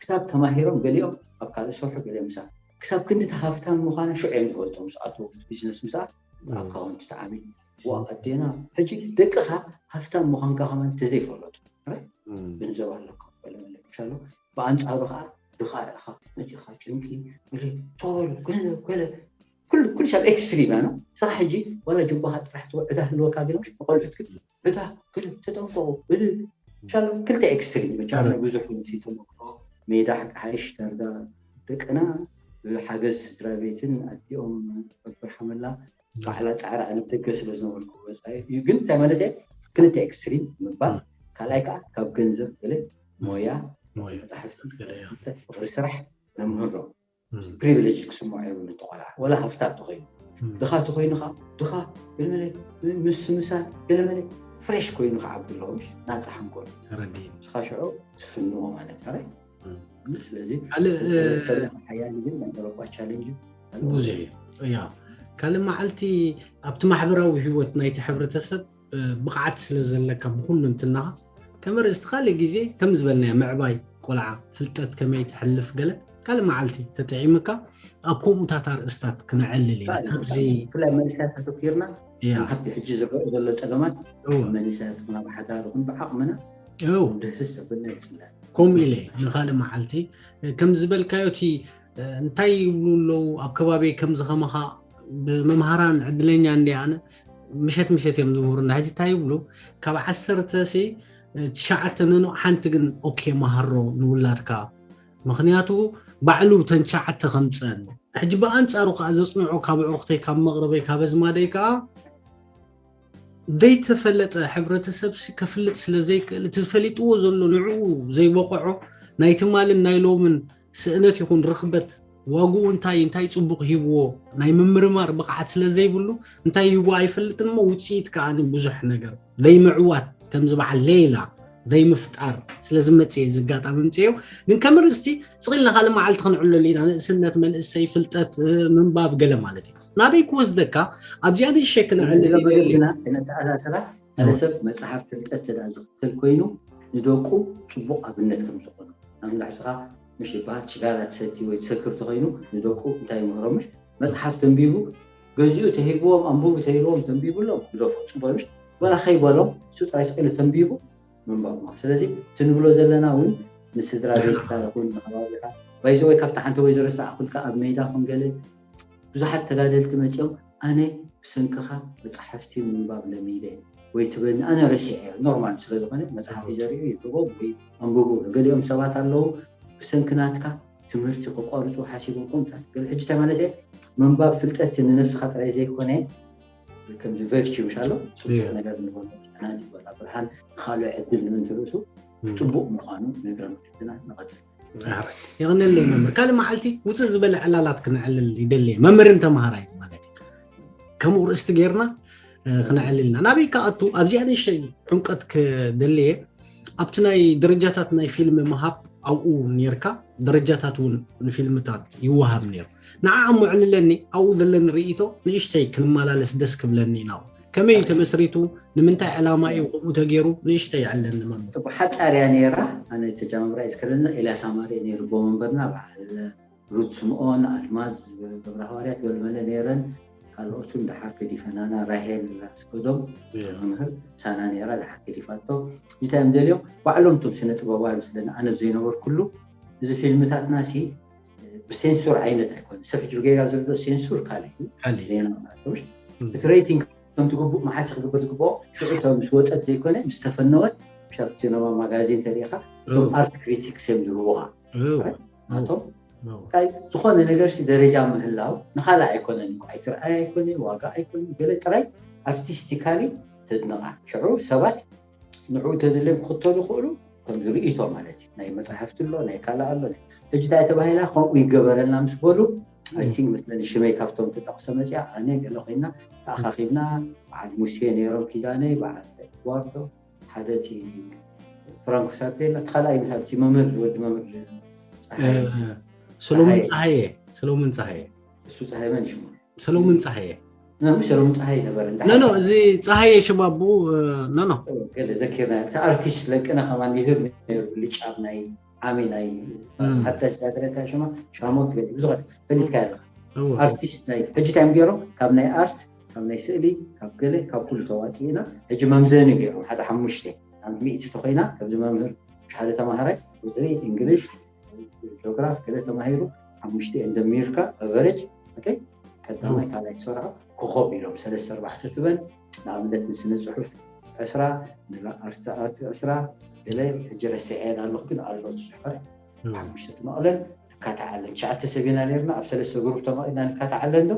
ክሳብ ተማሂሮም ገሊኦም ኣብ ካልእ ሰርሑ ገሊኦም ምሳ ክሳብ ክንዲ ሃፍታም ምዃና ሽዑ እዮም ዝፈልጡ ምስ ኣተው ቢዝነስ ምሳ ኣካውንት ተዓሚ ዋ ኣዴና ሕጂ ደቅኻ ሃፍታም ምዃንካ ከማን ተዘይፈለጡ ገንዘብ ኣለካ በለመለሻሎ ብኣንፃሩ ከዓ ድኻ ኢኻ መፂኻ ጭንቂ ገለ ቶበል ገለ ገለ ኩሉ ኩሉ ሰብ ኤክስትሪም እያ ነው ስኻ ሕጂ ዋላ ጅባኻ ጥራሕ ትወ ዕዳ ህልወካ ግን ምሽ ንቆልዑት ግን ዕዳ ገለ ተጠንቀቑ እዚ ሻሎ ክልተ ኤክስትሪም መቻለ ብዙሕ ተመክሮ ሜዳ ሓይሽ ዳርጋ ደቅና ብሓገዝ ስድራ ቤትን ኣዲኦም በብርሓመላ ባዕላ ፃዕሪ ኣነ ደገ ስለ ዝነበርኩ ወፃኢ እዩ ግን እንታይ ማለት እየ ክልተ ኤክስትሪም ምባል ካልኣይ ከዓ ካብ ገንዘብ ገለ ሞያ መፅሓፍቲ ፍቅሪ ስራሕ መምህሮ ፕሪቪሌጅ ክስምዖ የብሉ ተቆልዓ ወላ ሃፍታ ተኮይኑ ድኻ ተኮይኑ ከዓ ድኻ ገለመለ ምስ ምሳል ገለመለ ፍሬሽ ኮይኑ ክዓቢ ኣለዎ ምሽ ናፃ ሓንኮል ተረዲእ ንስኻ ሽዑ ትፍንዎ ማለት ረ ስለዚ ካልእ፣ እ፣ ሰብ ሓያል ግን ናይ ኤውሮጳ ቻሌንጅ እዩ። ብዙሕ እዩ። ያ ካልእ መዓልቲ ኣብቲ ማሕበራዊ ህይወት ናይቲ ሕብረተሰብ እ፣ ብቕዓት ስለ ዘለካ ብኩሉ እንትናኻ ከመርዝቲ ካልእ ግዜ ከም ዝበልናዮ ምዕባይ ቆልዓ ፍልጠት ከመይ ትሕልፍ ገለ ካልእ መዓልቲ ተጠዒምካ ኣብ ከምኡታት ኣርእስታት ክነዕልል ኢና ካብዚ ብፍላይ መንእሰያት ኣተኪርና ያ ኣብ ሕጂ ዝረአ ዘሎ ፀገማት እወ መንእሰያት ኩና ብሓዳር ይኹን ብዓቕምና እው ደስስ ዘብልና ይፅላል ከምኡ ኢለ ንኻልእ መዓልቲ ከም ዝበልካዮ እቲ እንታይ ይብሉ ኣለዉ ኣብ ከባቢ ከምዚ ከማኻ ብመምሃራን ዕድለኛ እንዲ ኣነ ምሸት ምሸት እዮም ዝምህሩና ሕጂ እንታይ ይብሉ ካብ ዓሰርተ ሲ ትሽዓተ ንኖቕ ሓንቲ ግን ኦኬ መሃሮ ንውላድካ ምኽንያቱ ባዕሉ ተን ትሽዓተ ከምፀን ሕጂ ብኣንፃሩ ከዓ ዘፅንዖ ካብ ዕሩኽተይ ካብ መቕረበይ ካብ ኣዝማደይ ከዓ ዘይተፈለጠ ሕብረተሰብ ከፍልጥ ስለ ዘይክእል እቲ ዝፈሊጥዎ ዘሎ ንዕኡ ዘይበቕዖ ናይ ትማልን ናይ ሎምን ስእነት ይኹን ርኽበት ዋግኡ እንታይ እንታይ ፅቡቕ ሂብዎ ናይ ምምርማር ብቕዓት ስለ ዘይብሉ እንታይ ሂብዎ ኣይፈልጥን እሞ ውፅኢት ከዓ ብዙሕ ነገር ዘይምዕዋት ከምዚ በዓል ሌላ ዘይምፍጣር ስለ ዝመፅእ እዚ ኣጋጣሚ ምፅዮ ግን ከምርእስቲ ስቕ ኢልና ካልእ መዓልቲ ክንዕለሉ ኢና ንእስነት መንእሰይ ፍልጠት ምንባብ ገለ ማለት እዩ ናበይ ክወስደካ ኣብዚኣ ንእሸ ክነዕልል ኢና ክነተኣሳስራ ሓደ ሰብ መፅሓፍ ፍልጠት ተዳ ዝኽተል ኮይኑ ንደቁ ፅቡቕ ኣብነት ከም ዝኾኑ ኣብ ንዳሕስኻ ምሽ ይበሃል ሽጋራ ትሰቲ ወይ ትሰክር ተኮይኑ ንደቁ እንታይ ይምህሮም ምሽ መፅሓፍ ተንቢቡ ገዚኡ ተሂብዎም ኣንብቡ ተሂብዎም ተንቢብሎም ግደፎ ፅቡቅ ምሽ ወላ ከይበሎም እሱ ጥራይ ስቅሉ ተንቢቡ ምንባብ ማለት ስለዚ እቲ ንብሎ ዘለና እውን ንስድራ ቤትካ ይኹን ንከባቢካ ባይዘ ወይ ካብቲ ሓንቲ ወይ ዝረሳዕኩልካ ኣብ ሜዳ ኩን ገለ ብዙሓት ተጋደልቲ መፂኦም ኣነ ብሰንክኻ መፅሓፍቲ ምንባብ ለሚደ ወይ ትበኒ ኣነ ረሲዐ ኖርማል ስለዝኾነ መፅሓፍ ዘሪኡ ይብዎ ወይ ኣንብቡ ገሊኦም ሰባት ኣለዉ ብሰንኪ ናትካ ትምህርቲ ከቋርፁ ሓሲቦም ከምታት ገለ ሕጂ ተማለተ ምንባብ ፍልጠት ንነብስኻ ጥራይ ዘይኮነ ከምዚ ቨርቹ ምሻሎ ፅቡቅ ነገር ንበሎ ና ይበላ ብርሃን ካልኦ ዕድል ንምንትርእሱ ፅቡቅ ምዃኑ ነግረ መክትና ንቐፅል የቕንለይ መምህር ካልእ መዓልቲ ውፅእ ዝበለ ዕላላት ክነዕልል ይደሊ መምህርን ተምሃራይ ማለት እዩ ከምኡ ርእስቲ ጌርና ክነዕልልና ናበይ ከኣቱ ኣብዚኣ ንእሽተይ ዕምቀት ክደልየ ኣብቲ ናይ ደረጃታት ናይ ፊልም ምሃብ ኣብኡ ኔርካ ደረጃታት እውን ንፊልምታት ይወሃብ ነይሩ። ንዓ እሞ ዕልለኒ ኣብኡ ዘለኒ ርእይቶ ንእሽተይ ክንመላለስ ደስ ክብለኒ ኢና። ከመይ እዩ ተመስሪቱ? ንምንታይ ዕላማ እዩ ከምኡ ተገይሩ? ንእሽተይ ዕለኒ መምህር። ሓፃር እያ ነይራ። ኣነ ተጀማምራ እዩ ዝከለና ኤልያስ ኣማረ ነይሩ ቦ መንበርና በዓል ሩት ስምኦን ኣልማዝ ገብረ ሃዋርያት ገብረመለ ነይረን። ካልኦትን ደሓር ገዲፈናና ራሄል ኣስገዶም መምህር ሳና ነይራ ደሓር ገዲፋቶ። እንታይ እዮም ደልዮም ባዕሎም እቶም ስነ ጥበባዊ ስለና ኣነ ዘይነበርኩሉ እዚ ፊልምታትና ሲ ብሴንሱር ዓይነት ኣይኮነ ሰብ ሕጂ ጌጋ ዘሎ ሴንሱር ካልእ እዩ። ዜና እቲ ሬቲንግ ከምቲ ግቡእ መዓስ ክግበር ዝግብኦ ሽዑ ምስ ወፀት ዘይኮነ ምስ ተፈነወት ሻፕቲኖማ ማጋዚን ተሪኢኻ እቶም ኣርት ክሪቲክስ እዮም ዝህቡኻ ናቶም እንታይ ዝኾነ ነገር ሲ ደረጃ ምህላው ንኻልእ ኣይኮነን እኮ ኣይትርኣይ ኣይኮነ ዋጋ ኣይኮነ ገለ ጥራይ ኣርቲስቲካሊ ተድንቓ ሽዑ ሰባት ንዕኡ ተደልዮም ክኽተሉ ይኽእሉ ከም ዝርእይቶ ማለት እዩ ናይ መፅሓፍቲ ኣሎ ናይ ካልእ ኣሎ ሕጂ እንታይ ተባሂላ ከምኡ ይገበረልና ምስ በሉ ኣይሲንግ መስለኒ ሽመይ ካብቶም ተጠቕሰ መፅያ ኣነ ገለ ኮይና ተኣኻኺብና በዓል ሙሴ ነይሮም ኪዳነ በዓል ኤድዋርዶ ሓደ እቲ ፍራንኮ ሳብቴላ እቲ ካልኣይ ምሻል እቲ መምህር ወዲ መምህር ሰሎሞን ፀሃየ ሰሎሞን ፀሃየ እሱ ፀሃየ መን ሽሙ ሰሎሞን ፀሃየ ሰሎሞን ፀሃየ ነበረ ኖ እዚ ፀሃየ ሽባቡ ኖ ኖ ዘኪርና እቲ ኣርቲስት ለቅነ ከማን ይህብ ነይሩ ብልጫ ናይ ዓሚ ናይ ሓዳሽ ዛግረታ ሽማ ሻሞት ገለ ብዙ ፈሊጥካ ኣለካ ኣርቲስት ናይ ሕጂ ታይም ገይሮም ካብ ናይ ኣርት ካብ ናይ ስእሊ ካብ ገለ ካብ ኩሉ ተዋፂእና ሕጂ መምዘኒ ገይሮም ሓደ ሓሙሽተ ኣብ ሚእቲ ተኮይና ከምዚ መምህር ሓደ ተማሃራይ ቁፅሪ እንግሊሽ ጂኦግራፍ ገለ ተማሂሩ ሓሙሽተ እዮም ደሚርካ ኣቨረጅ ቀዳማይ ካልኣይ ትሰርሖ ኮኸብ ኢሎም ሰለስተ ኣርባዕተ ትበል ንኣብነት ንስነ ፅሑፍ ዕስራ ንኣርትኣት ዕስራ ገለ ሕጂ ረሲዐ ኣለኹ ግን ኣሎ ዝሕፈረ ሓሙሽተ ትመቕለን ትካታዓለን ትሽዓተ ሰብ ኢና ነርና ኣብ ሰለስተ ግሩፕ ተመቒልና ንካታዓለን ዶ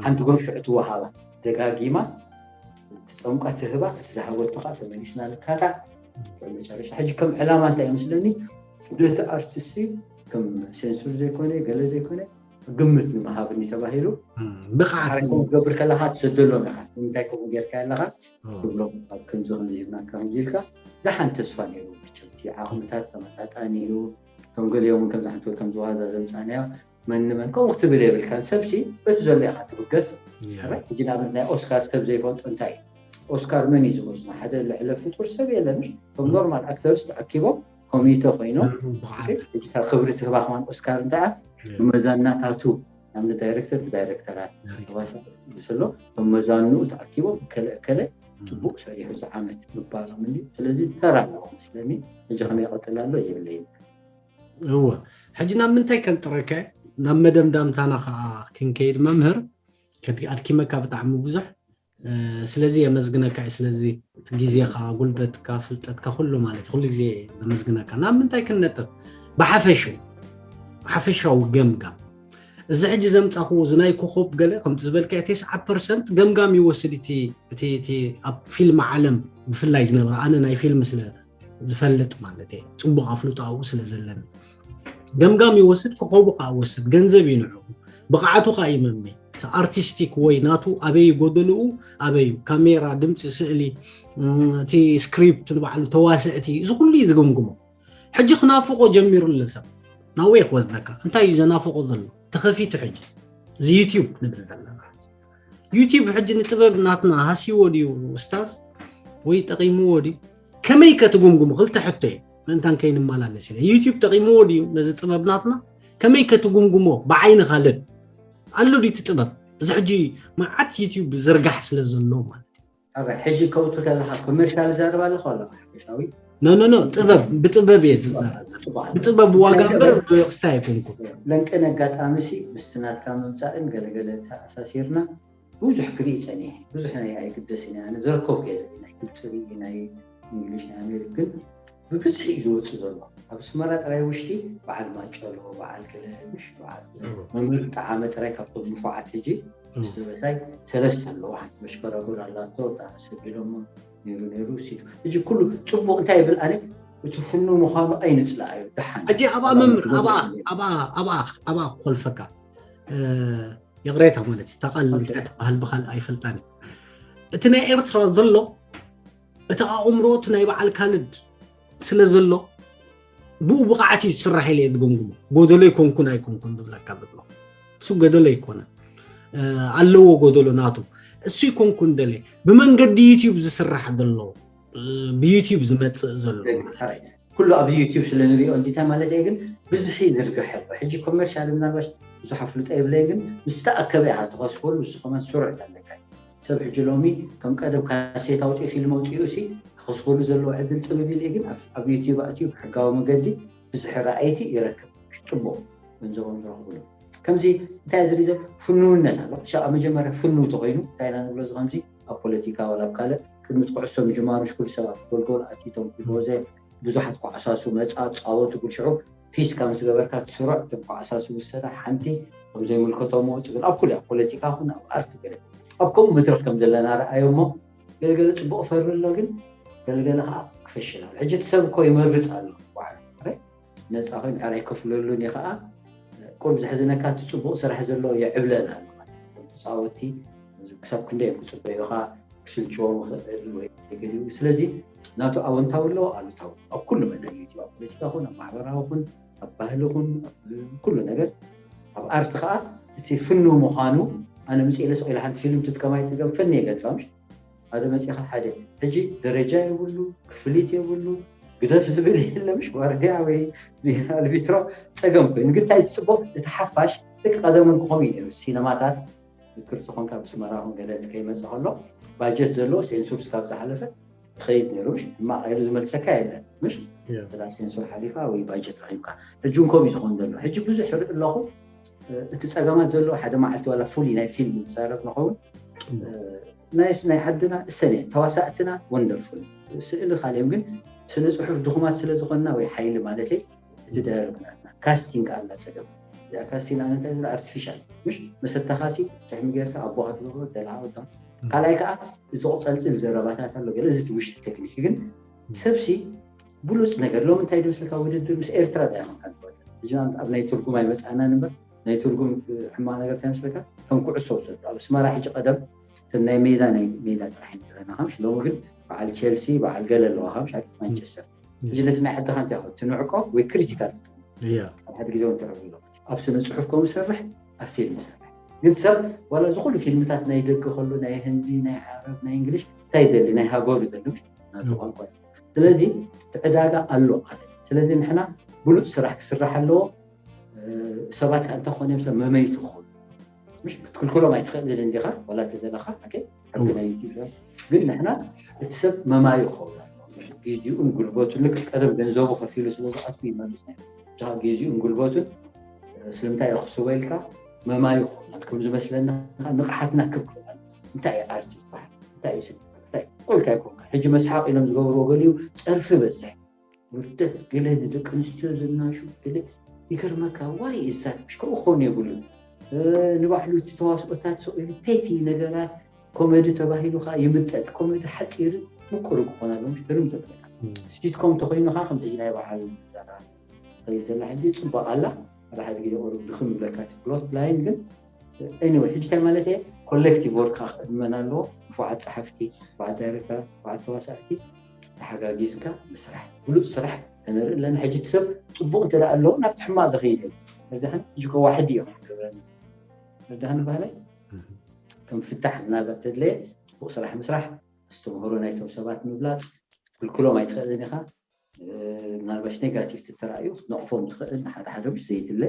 ሓንቲ ግሩፕ ሽዑ ትወሃባ ደጋጊማ ትፀምቋ ትህባ እቲ ዝሃበቶ ከዓ ተመሊስና ንካታዕ መጨረሻ ሕጂ ከም ዕላማ እንታይ ይመስለኒ ነቲ ኣርቲስት ከም ሴንሱር ዘይኮነ ገለ ዘይኮነ ግምት ንምሃብኒ ተባሂሉ ብቕዓት ከምኡ ትገብር ከለካ ትሰደሎም ኢካ ንምንታይ ከምኡ ጌርካ ኣለካ ትብሎም ኣብ ከምዚ ከምዚ ሂብናካ ከምዚ ኢልካ ደሓን ተስፋ ነይሩ መቸም እቲ ዓቕምታት ተመጣጣኒ እዩ እቶም ገሊኦም እውን ከምዚ ሓንቲ ከም ዝዋዛ ዘምፃናዮ መን ንመን ከምኡ ክትብል የብልካን ሰብሲ በቲ ዘሎ ኢካ ትብገስ ሕጂ ንኣብነት ናይ ኦስካር ሰብ ዘይፈልጦ እንታይ እዩ ኦስካር መን እዩ ዝመዝኖ ሓደ ልዕለ ፍጡር ሰብ የለን ከም ኖርማል ኣክተርስ ተኣኪቦም ኮሚተ ኮይኖም ሕጂ ካብ ክብሪ ትህባ ከማን ኦስካር እንታይ ብመዛናታቱ ንኣብነት ዳይሬክተር ብዳይሬክተራት ተዋሳእ ዝስሎ ከም መዛንኡ ተኣኪቦም እከለ እከለ ፅቡቅ ሰሪሑ ዝዓመት ምባሎም እንዲ ስለዚ ተራ ኣለዎ መስለኒ ሕጂ ከመይ ይቐፅል ኣሎ ይብለይ እወ ሕጂ ናብ ምንታይ ከንጥረከ ናብ መደምዳምታና ከዓ ክንከይድ መምህር ኣድኪመካ ብጣዕሚ ብዙሕ ስለዚ የመስግነካ እዩ ስለዚ ግዜኻ ጉልበትካ ፍልጠትካ ኩሉ ማለት ኩሉ ግዜ የመስግነካ ናብ ምንታይ ክንነጥብ ብሓፈሹ ሓፈሻዊ ገምጋም እዚ ሕጂ ዘምፃኹ እዚ ናይ ኮኾብ ገለ ከምቲ ዝበልካ ተስዓ ፐርሰንት ገምጋም ይወስድ እቲ እቲ እቲ ኣብ ፊልም ዓለም ብፍላይ ዝነበረ ኣነ ናይ ፊልም ስለ ዝፈልጥ ማለት እየ ፅቡቅ ኣፍልጦ ኣብኡ ስለ ዘለኒ ገምጋም ይወስድ ኮኾቡ ከዓ ወስድ ገንዘብ እዩ ንዕኡ ብቕዓቱ ከዓ ይመመ ኣርቲስቲክ ወይ ናቱ ኣበይ ጎደልኡ ኣበዩ ካሜራ ድምፂ ስእሊ እቲ ስክሪፕት ንባዕሉ ተዋሰእቲ እዚ ኩሉ እዩ ዝግምግሞ ሕጂ ክናፍቆ ጀሚሩ ኣሎ ሰብ ናብኡ ክወስደካ እንታይ እዩ ዘናፍቆ ዘሎ ተኸፊቱ ሕጂ እዚ ዩቲዩብ ንብል ዘለና ዩቲዩብ ሕጂ ንጥበብ ናትና ሃሲዎ ድዩ ኡስታዝ ወይ ጠቂምዎ ድዩ ከመይ ከትጉምጉሙ ክልተ ሕቶ እዩ ምእንታን ከይንመላለስ ኢለ ዩቲዩብ ጠቂምዎ ድዩ ነዚ ጥበብ ናትና ከመይ ከትጉምጉሞ ብዓይኒ ካልድ ኣሎ ድዩ እቲ ጥበብ እዚ ሕጂ መዓት ዩቲዩብ ዝርጋሕ ስለ ዘሎ ማለት ኣብ ሕጂ ከውቱ ከለካ ኮመርሻል ዛረባ ኣለኹ ኣለካ ሓፈሻዊ ኖ ኖ ኖ ጥበብ ብጥበብ እየ ዝዛረብ ብጥበብ ዋጋ እምበር ክስታይ ኣይኮንኩ ለንቅን ኣጋጣሚ ሲ ምስቲ ናትካ ምምፃእን ገለገለ ተኣሳሲርና ብዙሕ ክርኢ ፀኒሐ ብዙሕ ናይ ኣይግደስን እየ ኣነ ዘረከብኩ እየ ናይ ግብፂ ርኢ ናይ እንግሊሽ ናይ ኣሜሪክ ግን ብብዝሒ እዩ ዝወፅእ ዘሎ ኣብ ኣስመራ ጥራይ ውሽጢ በዓል ማጨሎ በዓል ገለ ምሽ በዓል መምህር ጠዓመ ጥራይ ካብቶም ንፉዓት ሕጂ ምስ ደበሳይ ሰለስተ ኣለዋ ሓንቲ መሽከረጎድ ኣላቶ እታ ሰቢሎሞ ነይሩ ነይሩ ሲቱ ሕጂ ኩሉ ፅቡቅ እንታይ ይብል ኣነ እቲ ፍኑ ምዃኑ ኣይንፅላኣዩ ደሓን ሕጂ ኣብኣ መምህር ኣብኣ ኣብኣ ኣብኣ ኣብኣ ክኮልፈካ ይቕሬታ ማለት እዩ ታቃል እንታይ ተባሃል ብካል ኣይፈልጣን እዩ እቲ ናይ ኤርትራ ዘሎ እቲ ኣእምሮ እቲ ናይ በዓል ካልድ ስለ ዘሎ ብኡ ብቕዓት እዩ ዝስራሕ ኢለ እየ ዝግምግሞ። ጎደሎ ይኮንኩን ኣይኮንኩን ዝብለካ ዘሎ እሱ ገደሎ ኣይኮነን። ኣለዎ ጎደሎ ናቱ። እሱ ይኮንኩን ደለ ብመንገዲ ዩቲዩብ ዝስራሕ ዘሎ፣ ብዩቲዩብ ዝመፅእ ዘሎ። ኩሉ ኣብ ዩቲዩብ ስለ ንሪኦ እንዲታይ ማለት እየ። ግን ብዝሒ ዝርግሐ ኣሎ። ሕጂ ኮመርሻል ምናልባሽ ብዙሕ ኣፍልጦ የብለይ፣ ግን ምስ ተኣከበ ኢኻ ትኸስበሉ። ንሱ ከማን ስሩዕ ኣለካ። ሰብ ሕጂ ሎሚ ከም ቀደም ካሴት ኣውፅኡ ፊልም ኣውፅኡ ሲ ክኸስበሉ ዘለዎ ዕድል ፅብብ ኢለ። ግን ኣብ ዩቲዩብ ኣትዩ ብሕጋዊ መገዲ ብዝሒ ረኣይቲ ይረክብ። ጽቡቕ ገንዘቦም ዝረኽብሉ ከምዚ እንታይ ዝሪዘብ ፍንውነት ኣሎ። ሻ ኣብ መጀመርያ ፍንው ተኮይኑ እንታይ ኢና ንብሎ እዚ ከምዚ ኣብ ፖለቲካ ወላ ኣብ ካልእ ቅድሚ እቲ ኩዕሶ ምጅማሩ ሽኩል ሰባት ጎልጎል ኣቲቶም ቲፎዘ ብዙሓት ኳዕሳሱ መጻ ጻወቱ ጉል ሽዑ ፊስካ ምስ ገበርካ ስሩዕ እቶም ኳዕሳሱ ውሰዳ ሓንቲ ከም ዘይምልከቶም ወፁ ግን ኣብ ኩሉ ኣብ ፖለቲካ ኹን ኣብ ኣርት ገለ ኣብ ከምኡ መድረክ ከም ዘለና ረኣዮ እሞ ገለገለ ጽቡቕ ፈሪ ኣሎ ግን ገለገለ ከዓ ክፈሽል ኣሎ። ሕጂ እቲ ሰብ እኮ ይመርፅ ኣሎ ባዕሉ ነፃ ኮይኑ ሕራይ ከፍለሉን እዩ ከዓ ቁሩብ ዘሕዝነካ እቲ ፅቡቕ ስራሕ ዘሎ የዕብለል ኣሎ። ተፃወቲ ክሳብ ክንደይ እዮም ክፅበዩኻ ክስልችዎም ይኽእል ወይ ገሊኡ። ስለዚ ናቱ ኣወንታዊ ኣለዎ ኣሉታዊ ኣብ ኩሉ መዳይ እዩ ኣብ ፖለቲካ ኹን ኣብ ማሕበራዊ ኹን ኣብ ባህሊ ኹን ኩሉ ነገር ኣብ ኣርት ከዓ እቲ ፍኑ ምዃኑ ኣነ ምፅእ ኢለ ስቕ ኢለ ሓንቲ ፊልም ትጥቀማይ ትገም ፈኒ የገድፋ ምሽ ሓደ መፂኻ ሓደ ሕጂ ደረጃ የብሉ ክፍሊት የብሉ ግደፍ ዝብል የለ ምሽ ዋርድያ ወይ ኣልቢትሮ ፀገም ኮይኑ ግን እንታይ ፅቡቕ እቲ ሓፋሽ ደቂ ቀደም እውን ክኾም እዩ ነሩ ሲነማታት ዝክር ዝኾንካ ብስመራ ኹን ገለ እቲ ከይመፅእ ከሎ ባጀት ዘለዎ ሴንሱር ስካብ ዝሓለፈ ይኸይድ ነሩ ምሽ ሕማቕ ኢሉ ዝመልሰካ የለን ምሽ ተላ ሴንሱር ሓሊፋ ወይ ባጀት ረኺብካ ሕጂ እውን ከምኡ ዝኾን ዘሎ ሕጂ ብዙሕ ርኢ ኣለኹ እቲ ፀገማት ዘለዎ ሓደ መዓልቲ ዋላ ፍሉይ ናይ ፊልም ዝዛረብ ንኸውን ናይ ዓድና እሰን እየን ተዋሳእትና ወንደርፉል ስእሊ ካልዮም ግን ስነ ፅሑፍ ድኹማት ስለ ዝኾንና ወይ ሓይሊ ማለት እቲ ዳይረክተር ናትና ካስቲንግ ኣላ ፀገም እዚኣ ካስቲንግ ኣነ እንታይ ዝብላ ኣርቲፊሻል ምሽ መሰተኻሲ ትሕሚ ጌርካ ኣቦኻ ትገብሮ ደልሃ ወዳ ካልኣይ ከዓ እዚ ቁፀልፅል ዘረባታት ኣሎ ገለ እዚ ውሽጢ ቴክኒክ ግን ሰብሲ ብሉፅ ነገር ሎም እንታይ ድምስልካ ውድድር ምስ ኤርትራ ዳ ይኾንካ ትበል ሕጂ ንኣብነት ኣብ ናይ ትርጉም ኣይመፃእናን እምበር ናይ ትርጉም ሕማቕ ነገር እንታይ መስለካ ከም ኩዕሶ ውሰዱ ኣብ ኣስመራ ሕጂ ቀደም እተን ናይ ሜዳ ናይ ሜዳ ጥራሕ ኢና ዘለና ከምሽ ሎሚ ግን በዓል ቸልሲ በዓል ገለ ኣለዋ ከምሽ ኣብ ማንቸስተር ሕጂ ነቲ ናይ ዓድኻ እንታይ ይኸውን ትንዕቆ ወይ ክሪቲካል ትጥቅም ኣብ ሓደ ግዜ እውን ትረኽብሎ ኣብ ስነ ፅሑፍ ከምኡ ሰርሕ ኣብ ፊልም ሰርሕ ግን ሰብ ዋላ እዚ ኩሉ ፊልምታት ናይ ደገ ከሎ ናይ ህንዲ ናይ ዓረብ ናይ እንግሊሽ እንታይ ይደሊ ናይ ሃገሩ ይደሊ ምሽ ናቱ ቋንቋ እዩ ስለዚ እቲ ዕዳጋ ኣሎ ማለት እዩ ስለዚ ንሕና ብሉፅ ስራሕ ክስራሕ ኣለዎ ሰባት ከዓ እንተኾነ እዮም ሰብ መመይቲ ክኾኑ ምሽ ክትክልክሎም ኣይትኽእልን እንዲኻ ዋላ ተደለኻ ሓቂ ሕጊ ናይ ዩቲዩብ ግን ንሕና እቲ ሰብ መማዩ ክኸውን ኣለዎ ግዜኡን ጉልበቱን ልክዕ ቀደም ገንዘቡ ከፊሉ ስለ ዝኣቱ ይመልስ ናይ ብቻ ግዜኡን ጉልበቱን ስለምንታይ እዩ ክስቦ ኢልካ መማዩ ክኾናል ከም ዝመስለና ንቕሓትና ክብ ክብል እንታይ እዩ ኣርት ዝበሃል እንታይ እዩ ስነ እንታይ ቆልካ ይኮንካ ሕጂ መስሓቕ ኢሎም ዝገብርዎ ገሊኡ ፀርፊ በዝሕ ውርደት ገለ ንደቂ ኣንስትዮ ዝናሹ ገለ ይገርመካ ዋይ እዛት ምሽ ከምኡ ክኸውን የብሉን ንባዕሉ እቲ ተዋስኦታት ስቕ ኢሉ ፔቲ ነገራት ኮሜዲ ተባሂሉ ከዓ ይምጠጥ ኮሜዲ ሓፂርን ምቁር ክኾን ኣለዎ ምሽ ግርም ዘብለካ ሲትኮም ተኮይኑ ከዓ ከም ሕጂ ናይ በዓል ዛራ ከይድ ዘላ ሕጂ ፅቡቅ ኣላ ሓደ ሓደ ግዜ ቁሩብ ድኽም ይብለካ እቲ ፕሎት ላይን ግን anyway ሕጂ እንታይ ማለት እየ ኮሌክቲቭ ወርክ ክዕድመን ኣለዎ ንፉዓት ፀሓፍቲ ንፉዓት ዳይሬክተራት ንፉዓት ተዋሳእቲ ተሓጋጊዝካ ምስራሕ ብሉፅ ስራሕ ከነርኢ ኣለና ሕጂ እቲ ሰብ ፅቡቅ እንተ ኣለዎ ናብቲ ሕማቅ ዝኸይድ እዩ መድሕን ሕጂ ከዋሕዲ እዮም ክብረኒ መድሕን ባህላይ ከም ፍታሕ ምናልባት ተድለየ ፅቡቅ ስራሕ ምስራሕ ኣስተምህሮ ናይቶም ሰባት ምብላፅ ክልክሎም ኣይትኽእልን ኢኻ ምናልባሽ ኔጋቲቭ ትተራእዩ ክትነቕፎም ትኽእል ንሓደ ሓደ ምሽ ዘይድለ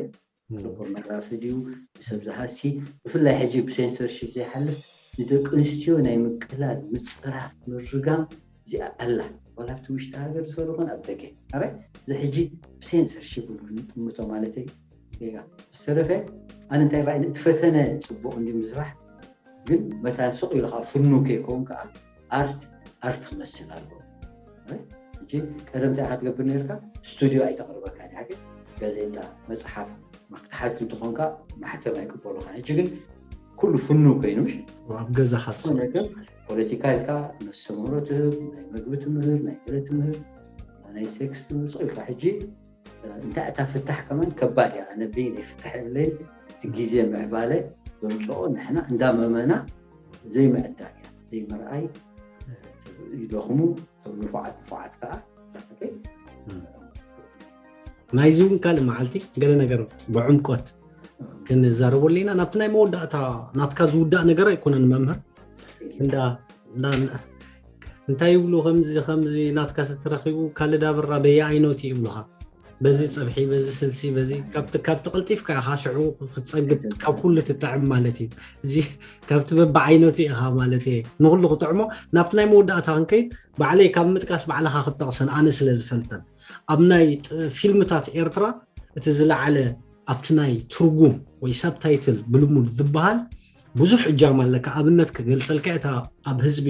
ፖርኖግራፊ ድዩ ንሰብ ዝሃሲ ብፍላይ ሕጂ ብሴንሰርሽፕ ዘይሓልፍ ንደቂ ኣንስትዮ ናይ ምቅላል ምፅራፍ ምርጋም እዚኣ ኣላ ዋላ ኣብቲ ውሽጢ ሃገር ዝፈለኾን ኣብ ደገ ኣረ እዚ ሕጂ ብሴንሰርሽፕ ክንጥምቶ ማለተይ ጌጋ ዝተረፈ ኣነ እንታይ ራእይ እቲ ፈተነ ፅቡቕ እንዲ ምስራሕ ግን መታን ስቕ ኢሉ ከዓ ፍኑ ከይከውን ከዓ ኣርት ኣርት ክመስል ኣለዎ ሕጂ ቀደም እንታይ ኢኻ ትገብር ነርካ ስቱዲዮ ኣይተቕርበካ ሓቂ ጋዜጣ መፅሓፍ ክትሓትም ትኾንካ ማሕተም ኣይቅበሉኻ ሕጂ ግን ኩሉ ፍኑ ኮይኑ ምሽ ኣብ ገዛኻ ትሰርሕ ነገር ፖለቲካ ኢልካ መስተምህሮ ትህብ ናይ መግቢ ትምህር ናይ ገለ ትምህር ናይ ሴክስ ትምህር ስቕ ኢልካ ሕጂ እንታይ እታ ፍታሕ ከማን ከባድ እያ ኣነ በይነይ ፍታሕ የብለይን እቲ ግዜ ምዕባለ ዘምፅኦ ንሕና እንዳመመና ዘይምዕዳግ እያ ዘይምርኣይ ይደኽሙ ንፉዓት ንፉዓት ከዓ ናይዚ እውን ካልእ መዓልቲ ገለ ነገር ብዕምቆት ክንዛረበሉ ኢና። ናብቲ ናይ መወዳእታ ናትካ ዝውዳእ ነገር ኣይኮነን መምህር። እንዳ እንዳ- እንታይ ይብሉ፣ ከምዚ ከምዚ ናትካ ተተረኺቡ ካልድ ኣበራ በየ ኣይኖት ይብሉኻ። በዚ ፀብሒ፣ በዚ ስልሲ፣ በዚ ካብቲ ካብቲ ቀልጢፍካ ኢኻ ሽዑ ክትፀግብ ካብ ኩሉ ትጥዕም ማለት እዩ። እዚ ካብቲ በብዓይነቱ ኢኻ ማለት እየ ንኩሉ ክጥዕሞ። ናብቲ ናይ መወዳእታ ክንከይድ ባዕለይ ካብ ምጥቃስ ባዕልኻ ክትጠቕሰን ኣነ ስለ ዝፈልጠን ኣብ ናይ ጥ- ፊልምታት ኤርትራ እቲ ዝለዓለ ኣብቲ ናይ ትርጉም ወይ ሳብታይትል ብልሙድ ዝበሃል ብዙሕ እጃም ኣለካ። ኣብነት ክገልጸልካ እታ ኣብ ህዝቢ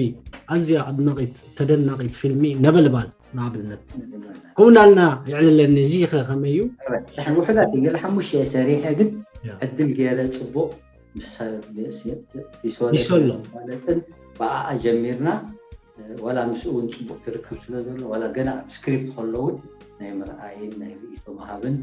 ኣዝያ ኣድናቒት ተደናቒት ፊልሚ ነበልባል ንኣብነት ከምኡ እናልና የዕልለኒ። እዚ ኸ ከመይ እዩ? ድሕን ውሕዳት እዩ ገለ ሓሙሽተ እየ ሰሪሐ ግን ያ። ዕድል ገይረ ፅቡቅ ምስ ሊሶለ ሊሶሎ። ማለትን ብኣኣ ጀሚርና። ዋላ ምስኡ እውን ፅቡቅ ትርክብ ስለ ዘሎ ዋላ ገና ኣብ ስክሪፕት ከሎ እውን ናይ ምርኣይን ናይ ርእይቶ ምሃብን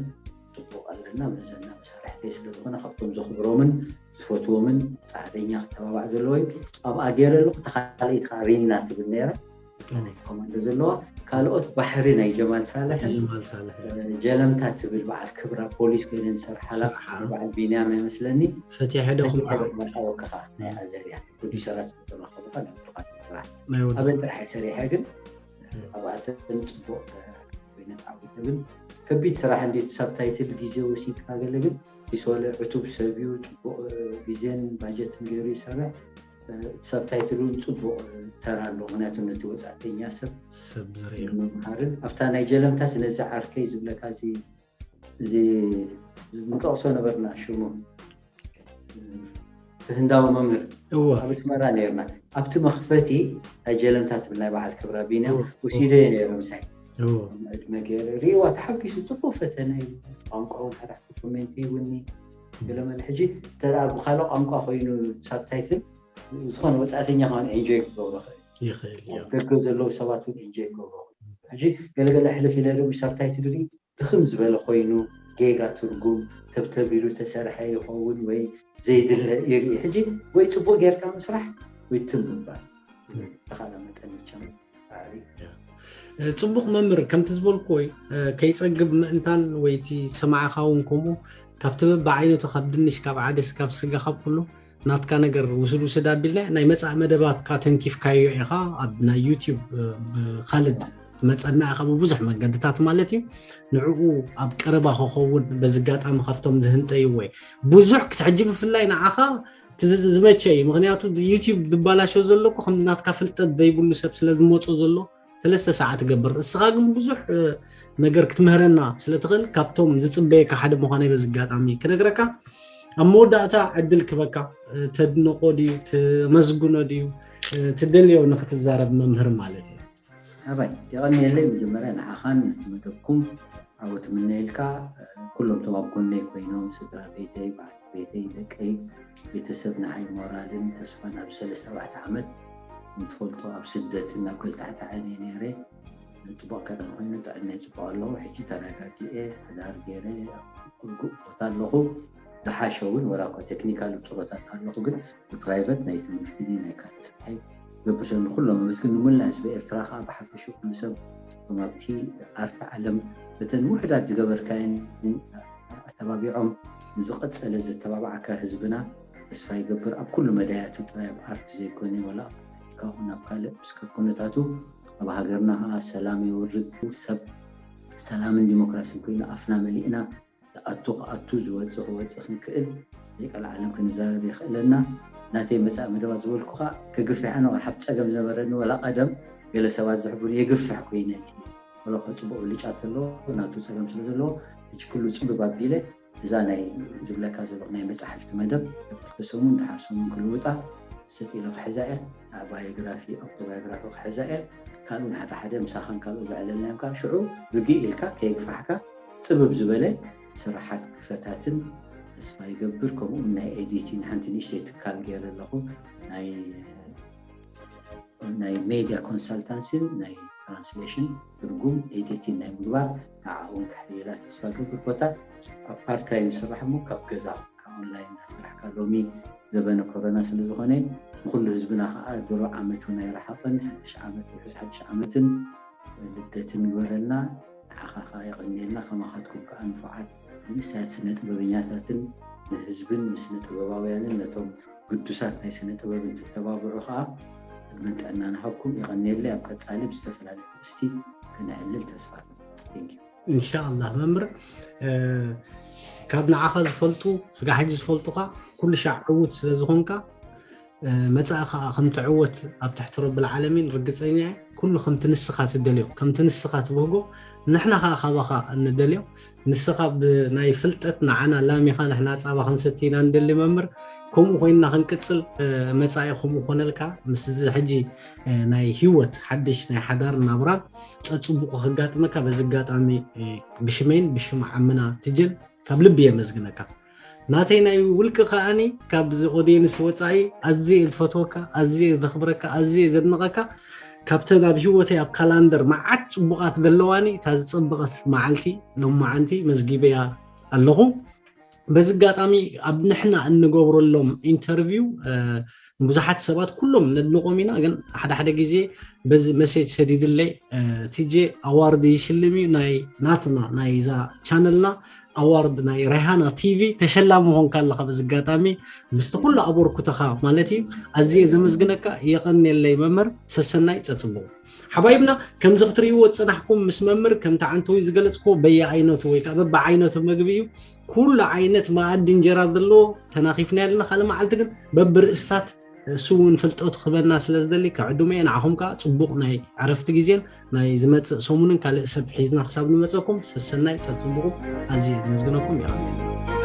ፅቡቅ ኣለና። መዘና መሳርሕተይ ስለ ዝኾነ ካብቶም ዘኽብሮምን ዝፈትዎምን ፃዕደኛ ክተባባዕ ዘለዎ እዩ። ኣብኣ ገይረ ኣለኹ። ተኻለኢት ከዓ ሪና ትብል ነይራ ኮማንዶ ዘለዋ። ካልኦት ባሕሪ ናይ ጀማል ሳልሕን ጀማል ሳልሕ ጀለምታ ትብል በዓል ክብራ ፖሊስ ኮይነ ዝሰርሓላ ሰርሓ። በዓል ቢንያም ይመስለኒ። ፈቲሐ ደኹም ፈቲሐ መርዓወካ ከዓ ናይ ኣዘርያ ፕሮዲሰራት ዝተረኸቡ ከዓ ናይ ብሉቓት ስራሕ ናይ ወዲ ኣበን ጥራሕ ሰሪሐ ግን ኣብኣተን ፅቡቅ ኮይነ ተዓዊተ ግን ከቢድ ስራሕ እንዴት ሳብታይትል ግዜ ወሲድካ ገለ ግን ይሶለ ዕቱብ ሰብ እዩ። ፅቡቅ ግዜን ባጀትን ገይሩ ይሰርሕ። ሳብታይትል እውን ፅቡቅ ተራ ኣሎ። ምክንያቱ ነቲ ወፃእተኛ ሰብ ሰብ ዝርእዮ ምምሃርን ኣብታ ናይ ጀለምታ ስነዚ ዓርከይ ዝብለካ እዚ እዚ ንጠቕሶ ነበርና ሽሙ እቲ ህንዳዊ መምህር እወ ኣብ ኣስመራ ነርና። ኣብቲ መኽፈቲ ናይ ጀለምታ ትብል ናይ በዓል ክብራ ቢንያም እወ። ወሲደዮ ነይረ ምሳይ እወ ዕድመ ገይረ ሪእዋ ተሓጒሱ ፅቡቅ ፈተነ እዩ። ቋንቋ እውን ሓደ ሓደ ኮሜንት ይብኒ ገለመለ ሕጂ እንተ ብካልእ ቋንቋ ኮይኑ ሳብታይትል ዝኾነ ወፃእተኛ ከሆነ ኤንጆይ ክገብሮ ይኽእል ይኽእል እዩ። ኣብ ደገ ዘለዉ ሰባት እውን ኤንጆይ ክገብሮ ይኽእሉ። ሕጂ ገለገለ ሕልፍ ኢለ ርኡ ሳብታይትል ርኢ ድኽም ዝበለ ኮይኑ ጌጋ ትርጉም ተብተቢሉ ተሰርሐ ይኸውን ወይ ዘይድለ ይርኢ። ሕጂ ወይ ፅቡቅ ጌርካ ምስራሕ ወይ ትም ምባል ተኻለ መጠን ይቻል። ጽቡቕ መምህር፣ ከምቲ ዝበልኩ ወይ ከይጸግብ ምእንታን ወይ እቲ ሰማዕኻ እውን ከምኡ ካብቲ በብዓይነቱ ካብ ድንሽ ካብ ዓደስ ካብ ስጋ ካብ ኩሉ ናትካ ነገር ውስድ ውስድ ኣቢልና ናይ መጻኢ መደባትካ ተንኪፍካዮ ኢኻ ኣብ ናይ ዩቲዩብ ብኻልድ መጸና ኢኻ ብብዙሕ መገድታት ማለት እዩ። ንዕኡ ኣብ ቀረባ ክኸውን በዚ ኣጋጣሚ ካብቶም ዝህንጠይዎ ብዙሕ ክትሕጂ ብፍላይ ንዓኻ እቲ ዝ- ዝመቸ እዩ። ምክንያቱ ዩቲዩብ ዝበላሾ ዘሎ እኮ ከምዚ ናትካ ፍልጠት ዘይብሉ ሰብ ስለ ዝመፁ ዘሎ ሰለስተ ሰዓት ትገብር። እስኻ ግን ብዙሕ እ፣ ነገር ክትምህረና ስለ ትኽእል ካብቶም ዝፅበየካ ሓደ ምዃነይ በዚ ኣጋጣሚ ክነግረካ። ኣብ መወዳእታ ዕድል ክበካ እ፣ ተድንቆ ድዩ ተመስግኖ ድዩ እ፣ ትደልዮ ንክትዛረብ መምህር ማለት እዩ። ሕራይ የቐንየለይ። መጀመርያ ንዓኻን ነቲ መደብኩም ዓወት ምነየልካ። ኩሎም ቶም ኣብ ጎነይ ኮይኖም ስድራ ቤተይ በዓል ቤተይ ደቀይ ቤተሰብ ንዓይ ሞራልን ተስፋን ኣብ ሰለስተ ኣርባዕተ ዓመት ንትፈልጦ ኣብ ስደትን ኣብ ክልተ ዓዲ ዓነ ነይረ። ጽቡቕ ኣጋጣሚ ኮይኑ ጥዕናይ ጽቡቕ ኣለኹ። ሕጂ ተረጋጊኤ ሓዳር ገይረ ኣብ ርጉእ ቦታ ኣለኹ። ዝሓሸ እውን ወላ እኳ ቴክኒካል ጡረታ ኣለኹ ግን ብፕራይቨት ናይ ትምህርቲ ናይ ካልእ ስርሐይ ገብሰ ንኩሎም ኣመስግን ንሙላእ ህዝቢ ኤርትራ ከዓ ብሓፈሽኡ ኩሉ ሰብ እቶም ኣብቲ ኣርት ዓለም በተን ውሕዳት ዝገበርካየን ኣተባቢዖም ንዝቐጸለ ዘተባባዓካ ህዝብና ተስፋ ይገብር ኣብ ኩሉ መዳያቱ ጥራይ ኣብ ኣርት ዘይኮነ ወላ ኣብ ፖለቲካ ኹን ኣብ ካልእ እስከ ኩነታቱ ኣብ ሃገርና ከዓ ሰላም የውርድ ሰብ ሰላምን ዲሞክራሲን ኮይኑ ኣፍና መሊእና ዝኣቱ ክኣቱ ዝወፅእ ክወፅእ ክንክእል ዘይቀልዓለም ክንዛረብ የኽእለና ናተይ መፃእ መደባት ዝበልኩኻ ክግፍሕ ኣነ ወርሓብ ፀገም ዝነበረኒ ወላ ቀደም ገለ ሰባት ዝሕብሩ የግፍሕ ኮይነ እቲ ወላ እኳ ፅቡቅ ብልጫ ተለዎ ናቱ ፀገም ስለ ዘለዎ ሕጂ ኩሉ ፅብብ ኣቢለ እዛ ናይ ዝብለካ ዘለኹ ናይ መፅሓፍቲ መደብ ክልተ ሰሙን ድሓር ሰሙን ክልውጣ ስጥ ኢለ ክሕዛ እየ ባዮግራፊ ኣውቶባዮግራፊ ክሕዛ እየ ካልኡን ሓደ ሓደ ምሳኻን ካልኦ ዘዕለልናዮም ከዓ ሽዑ ርግእ ኢልካ ከየግፋሕካ ፅብብ ዝበለ ስራሓት ክፈታትን ተስፋ ይገብር። ከምኡ ናይ ኤዲቲን ሓንቲ ንእሽተይ ትካል ገይረ ኣለኹ ናይ ናይ ሜድያ ኮንሳልታንሲን ናይ ትራንስሌሽን ትርጉም ኤዲቲን ናይ ምግባር ንዓውን ክሕይላ ተስፋ ገብር ኮታ ኣብ ፓርት ታይም ዝስራሕ እሞ ካብ ገዛ ካብ ኦንላይን እናሰራሕካ ሎሚ ዘበነ ኮሮና ስለ ዝኾነ ንኩሉ ህዝብና ከዓ ድሮ ዓመት እውን ኣይረሓቕን ሓድሽ ዓመት ውሑስ ሓድሽ ዓመትን ልደትን ይበረልና። ንዓኻ ከዓ የቐንየልና። ከማኻትኩም ከዓ ንፉዓት መንእሰያት ስነ ጥበበኛታትን ንህዝብን ንስነ ጥበባውያንን ነቶም ግዱሳት ናይ ስነ ጥበብን ትተባብዑ ከዓ ዕድመን ጥዕናን ይሃብኩም። የቐንየለይ። ኣብ ቀፃሊ ብዝተፈላለዩ ኣርእስቲ ክንዕልል ተስፋ። Thank you። እንሻኣላህ መምህር፣ ካብ ንዓኻ ዝፈልጡ ስጋ ሕጂ ዝፈልጡካ ኩሉ ሻዕ ዕውት ስለ ዝኾንካ መፃኢ ከዓ ከም ትዕወት ኣብ ትሕቲ ረብል ዓለሚን ርግፀኛ እየ። ኩሉ ከምቲ ንስኻ ትደልዮ ከምቲ ንስኻ ትብህጎ ንሕና ከዓ ካባኻ እንደልዮ። ንስኻ ብናይ ፍልጠት ንዓና ላሚኻ ንሕና ፃባ ክንሰቲ ኢና እንደሊ መምህር። ከምኡ ኮይንና ክንቅፅል መፃኢ ከምኡ ኮነልካ ምስዚ ሕጂ ናይ ህይወት ሓድሽ ናይ ሓዳር ናብራን ፀፅቡቁ ክጋጥመካ በዚ ኣጋጣሚ ብሽመይን ብሽም ዓምና ትጅን ካብ ልቢ የመስግነካ። ናተይ ናይ ውልቂ ከዓኒ ካብዚ ኦዲየንስ ወፃኢ ኣዝየ ዝፈትወካ ኣዝየ ዘኽብረካ ኣዝየ ዘድንቐካ። ካብተን ኣብ ህይወተይ ኣብ ካላንደር መዓት ፅቡቓት ዘለዋኒ እታ ዝፀበቐት መዓልቲ ሎማዓንቲ መዝጊበያ ኣለኹ። በዚ ኣጋጣሚ ኣብ ንሕና እንገብረሎም ኢንተርቪው ብዙሓት ሰባት ኩሎም ነድንቆም ኢና፣ ግን ሓደ ሓደ ግዜ በዚ መሴጅ ሰዲድለይ ቲጄ ኣዋርድ ይሽልም እዩ ናይ ናትና ናይ እዛ ቻነልና ኣዋርድ ናይ ራይሃና ቲቪ ተሸላሚ ኾንካ ኣለኻ። በዚ ኣጋጣሚ ምስቲ ኩሉ ኣበርኩተኻ ማለት እዩ ኣዝየ ዘመስግነካ። የቐንየለይ መምህር ሰሰናይ ጸጽቡቑ ሓባይብና። ከምዚ ክትርእይዎ ዝጸናሕኩም ምስ መምህር ከምቲ ዓንተዊ ዝገለጽክዎ በየዓይነቱ ወይ ከዓ በብዓይነቱ መግቢ እዩ። ኩሉ ዓይነት መኣዲ እንጀራ ዘለዎ ተናኺፍና ያለና። ካልእ መዓልቲ ግን በብርእስታት እሱ እውን ፍልጠቱ ክበና ስለ ዝደሊ ከዕድሞ እየ። ንዓኹም ከዓ ጽቡቕ ናይ ዕረፍቲ ግዜን ናይ ዝመጽእ ሰሙንን ካልእ ሰብ ሒዝና ክሳብ ንመጸኩም ሰሰናይ ጸጽቡቑ ኣዝየ ዝምዝግነኩም ይቐንየልና።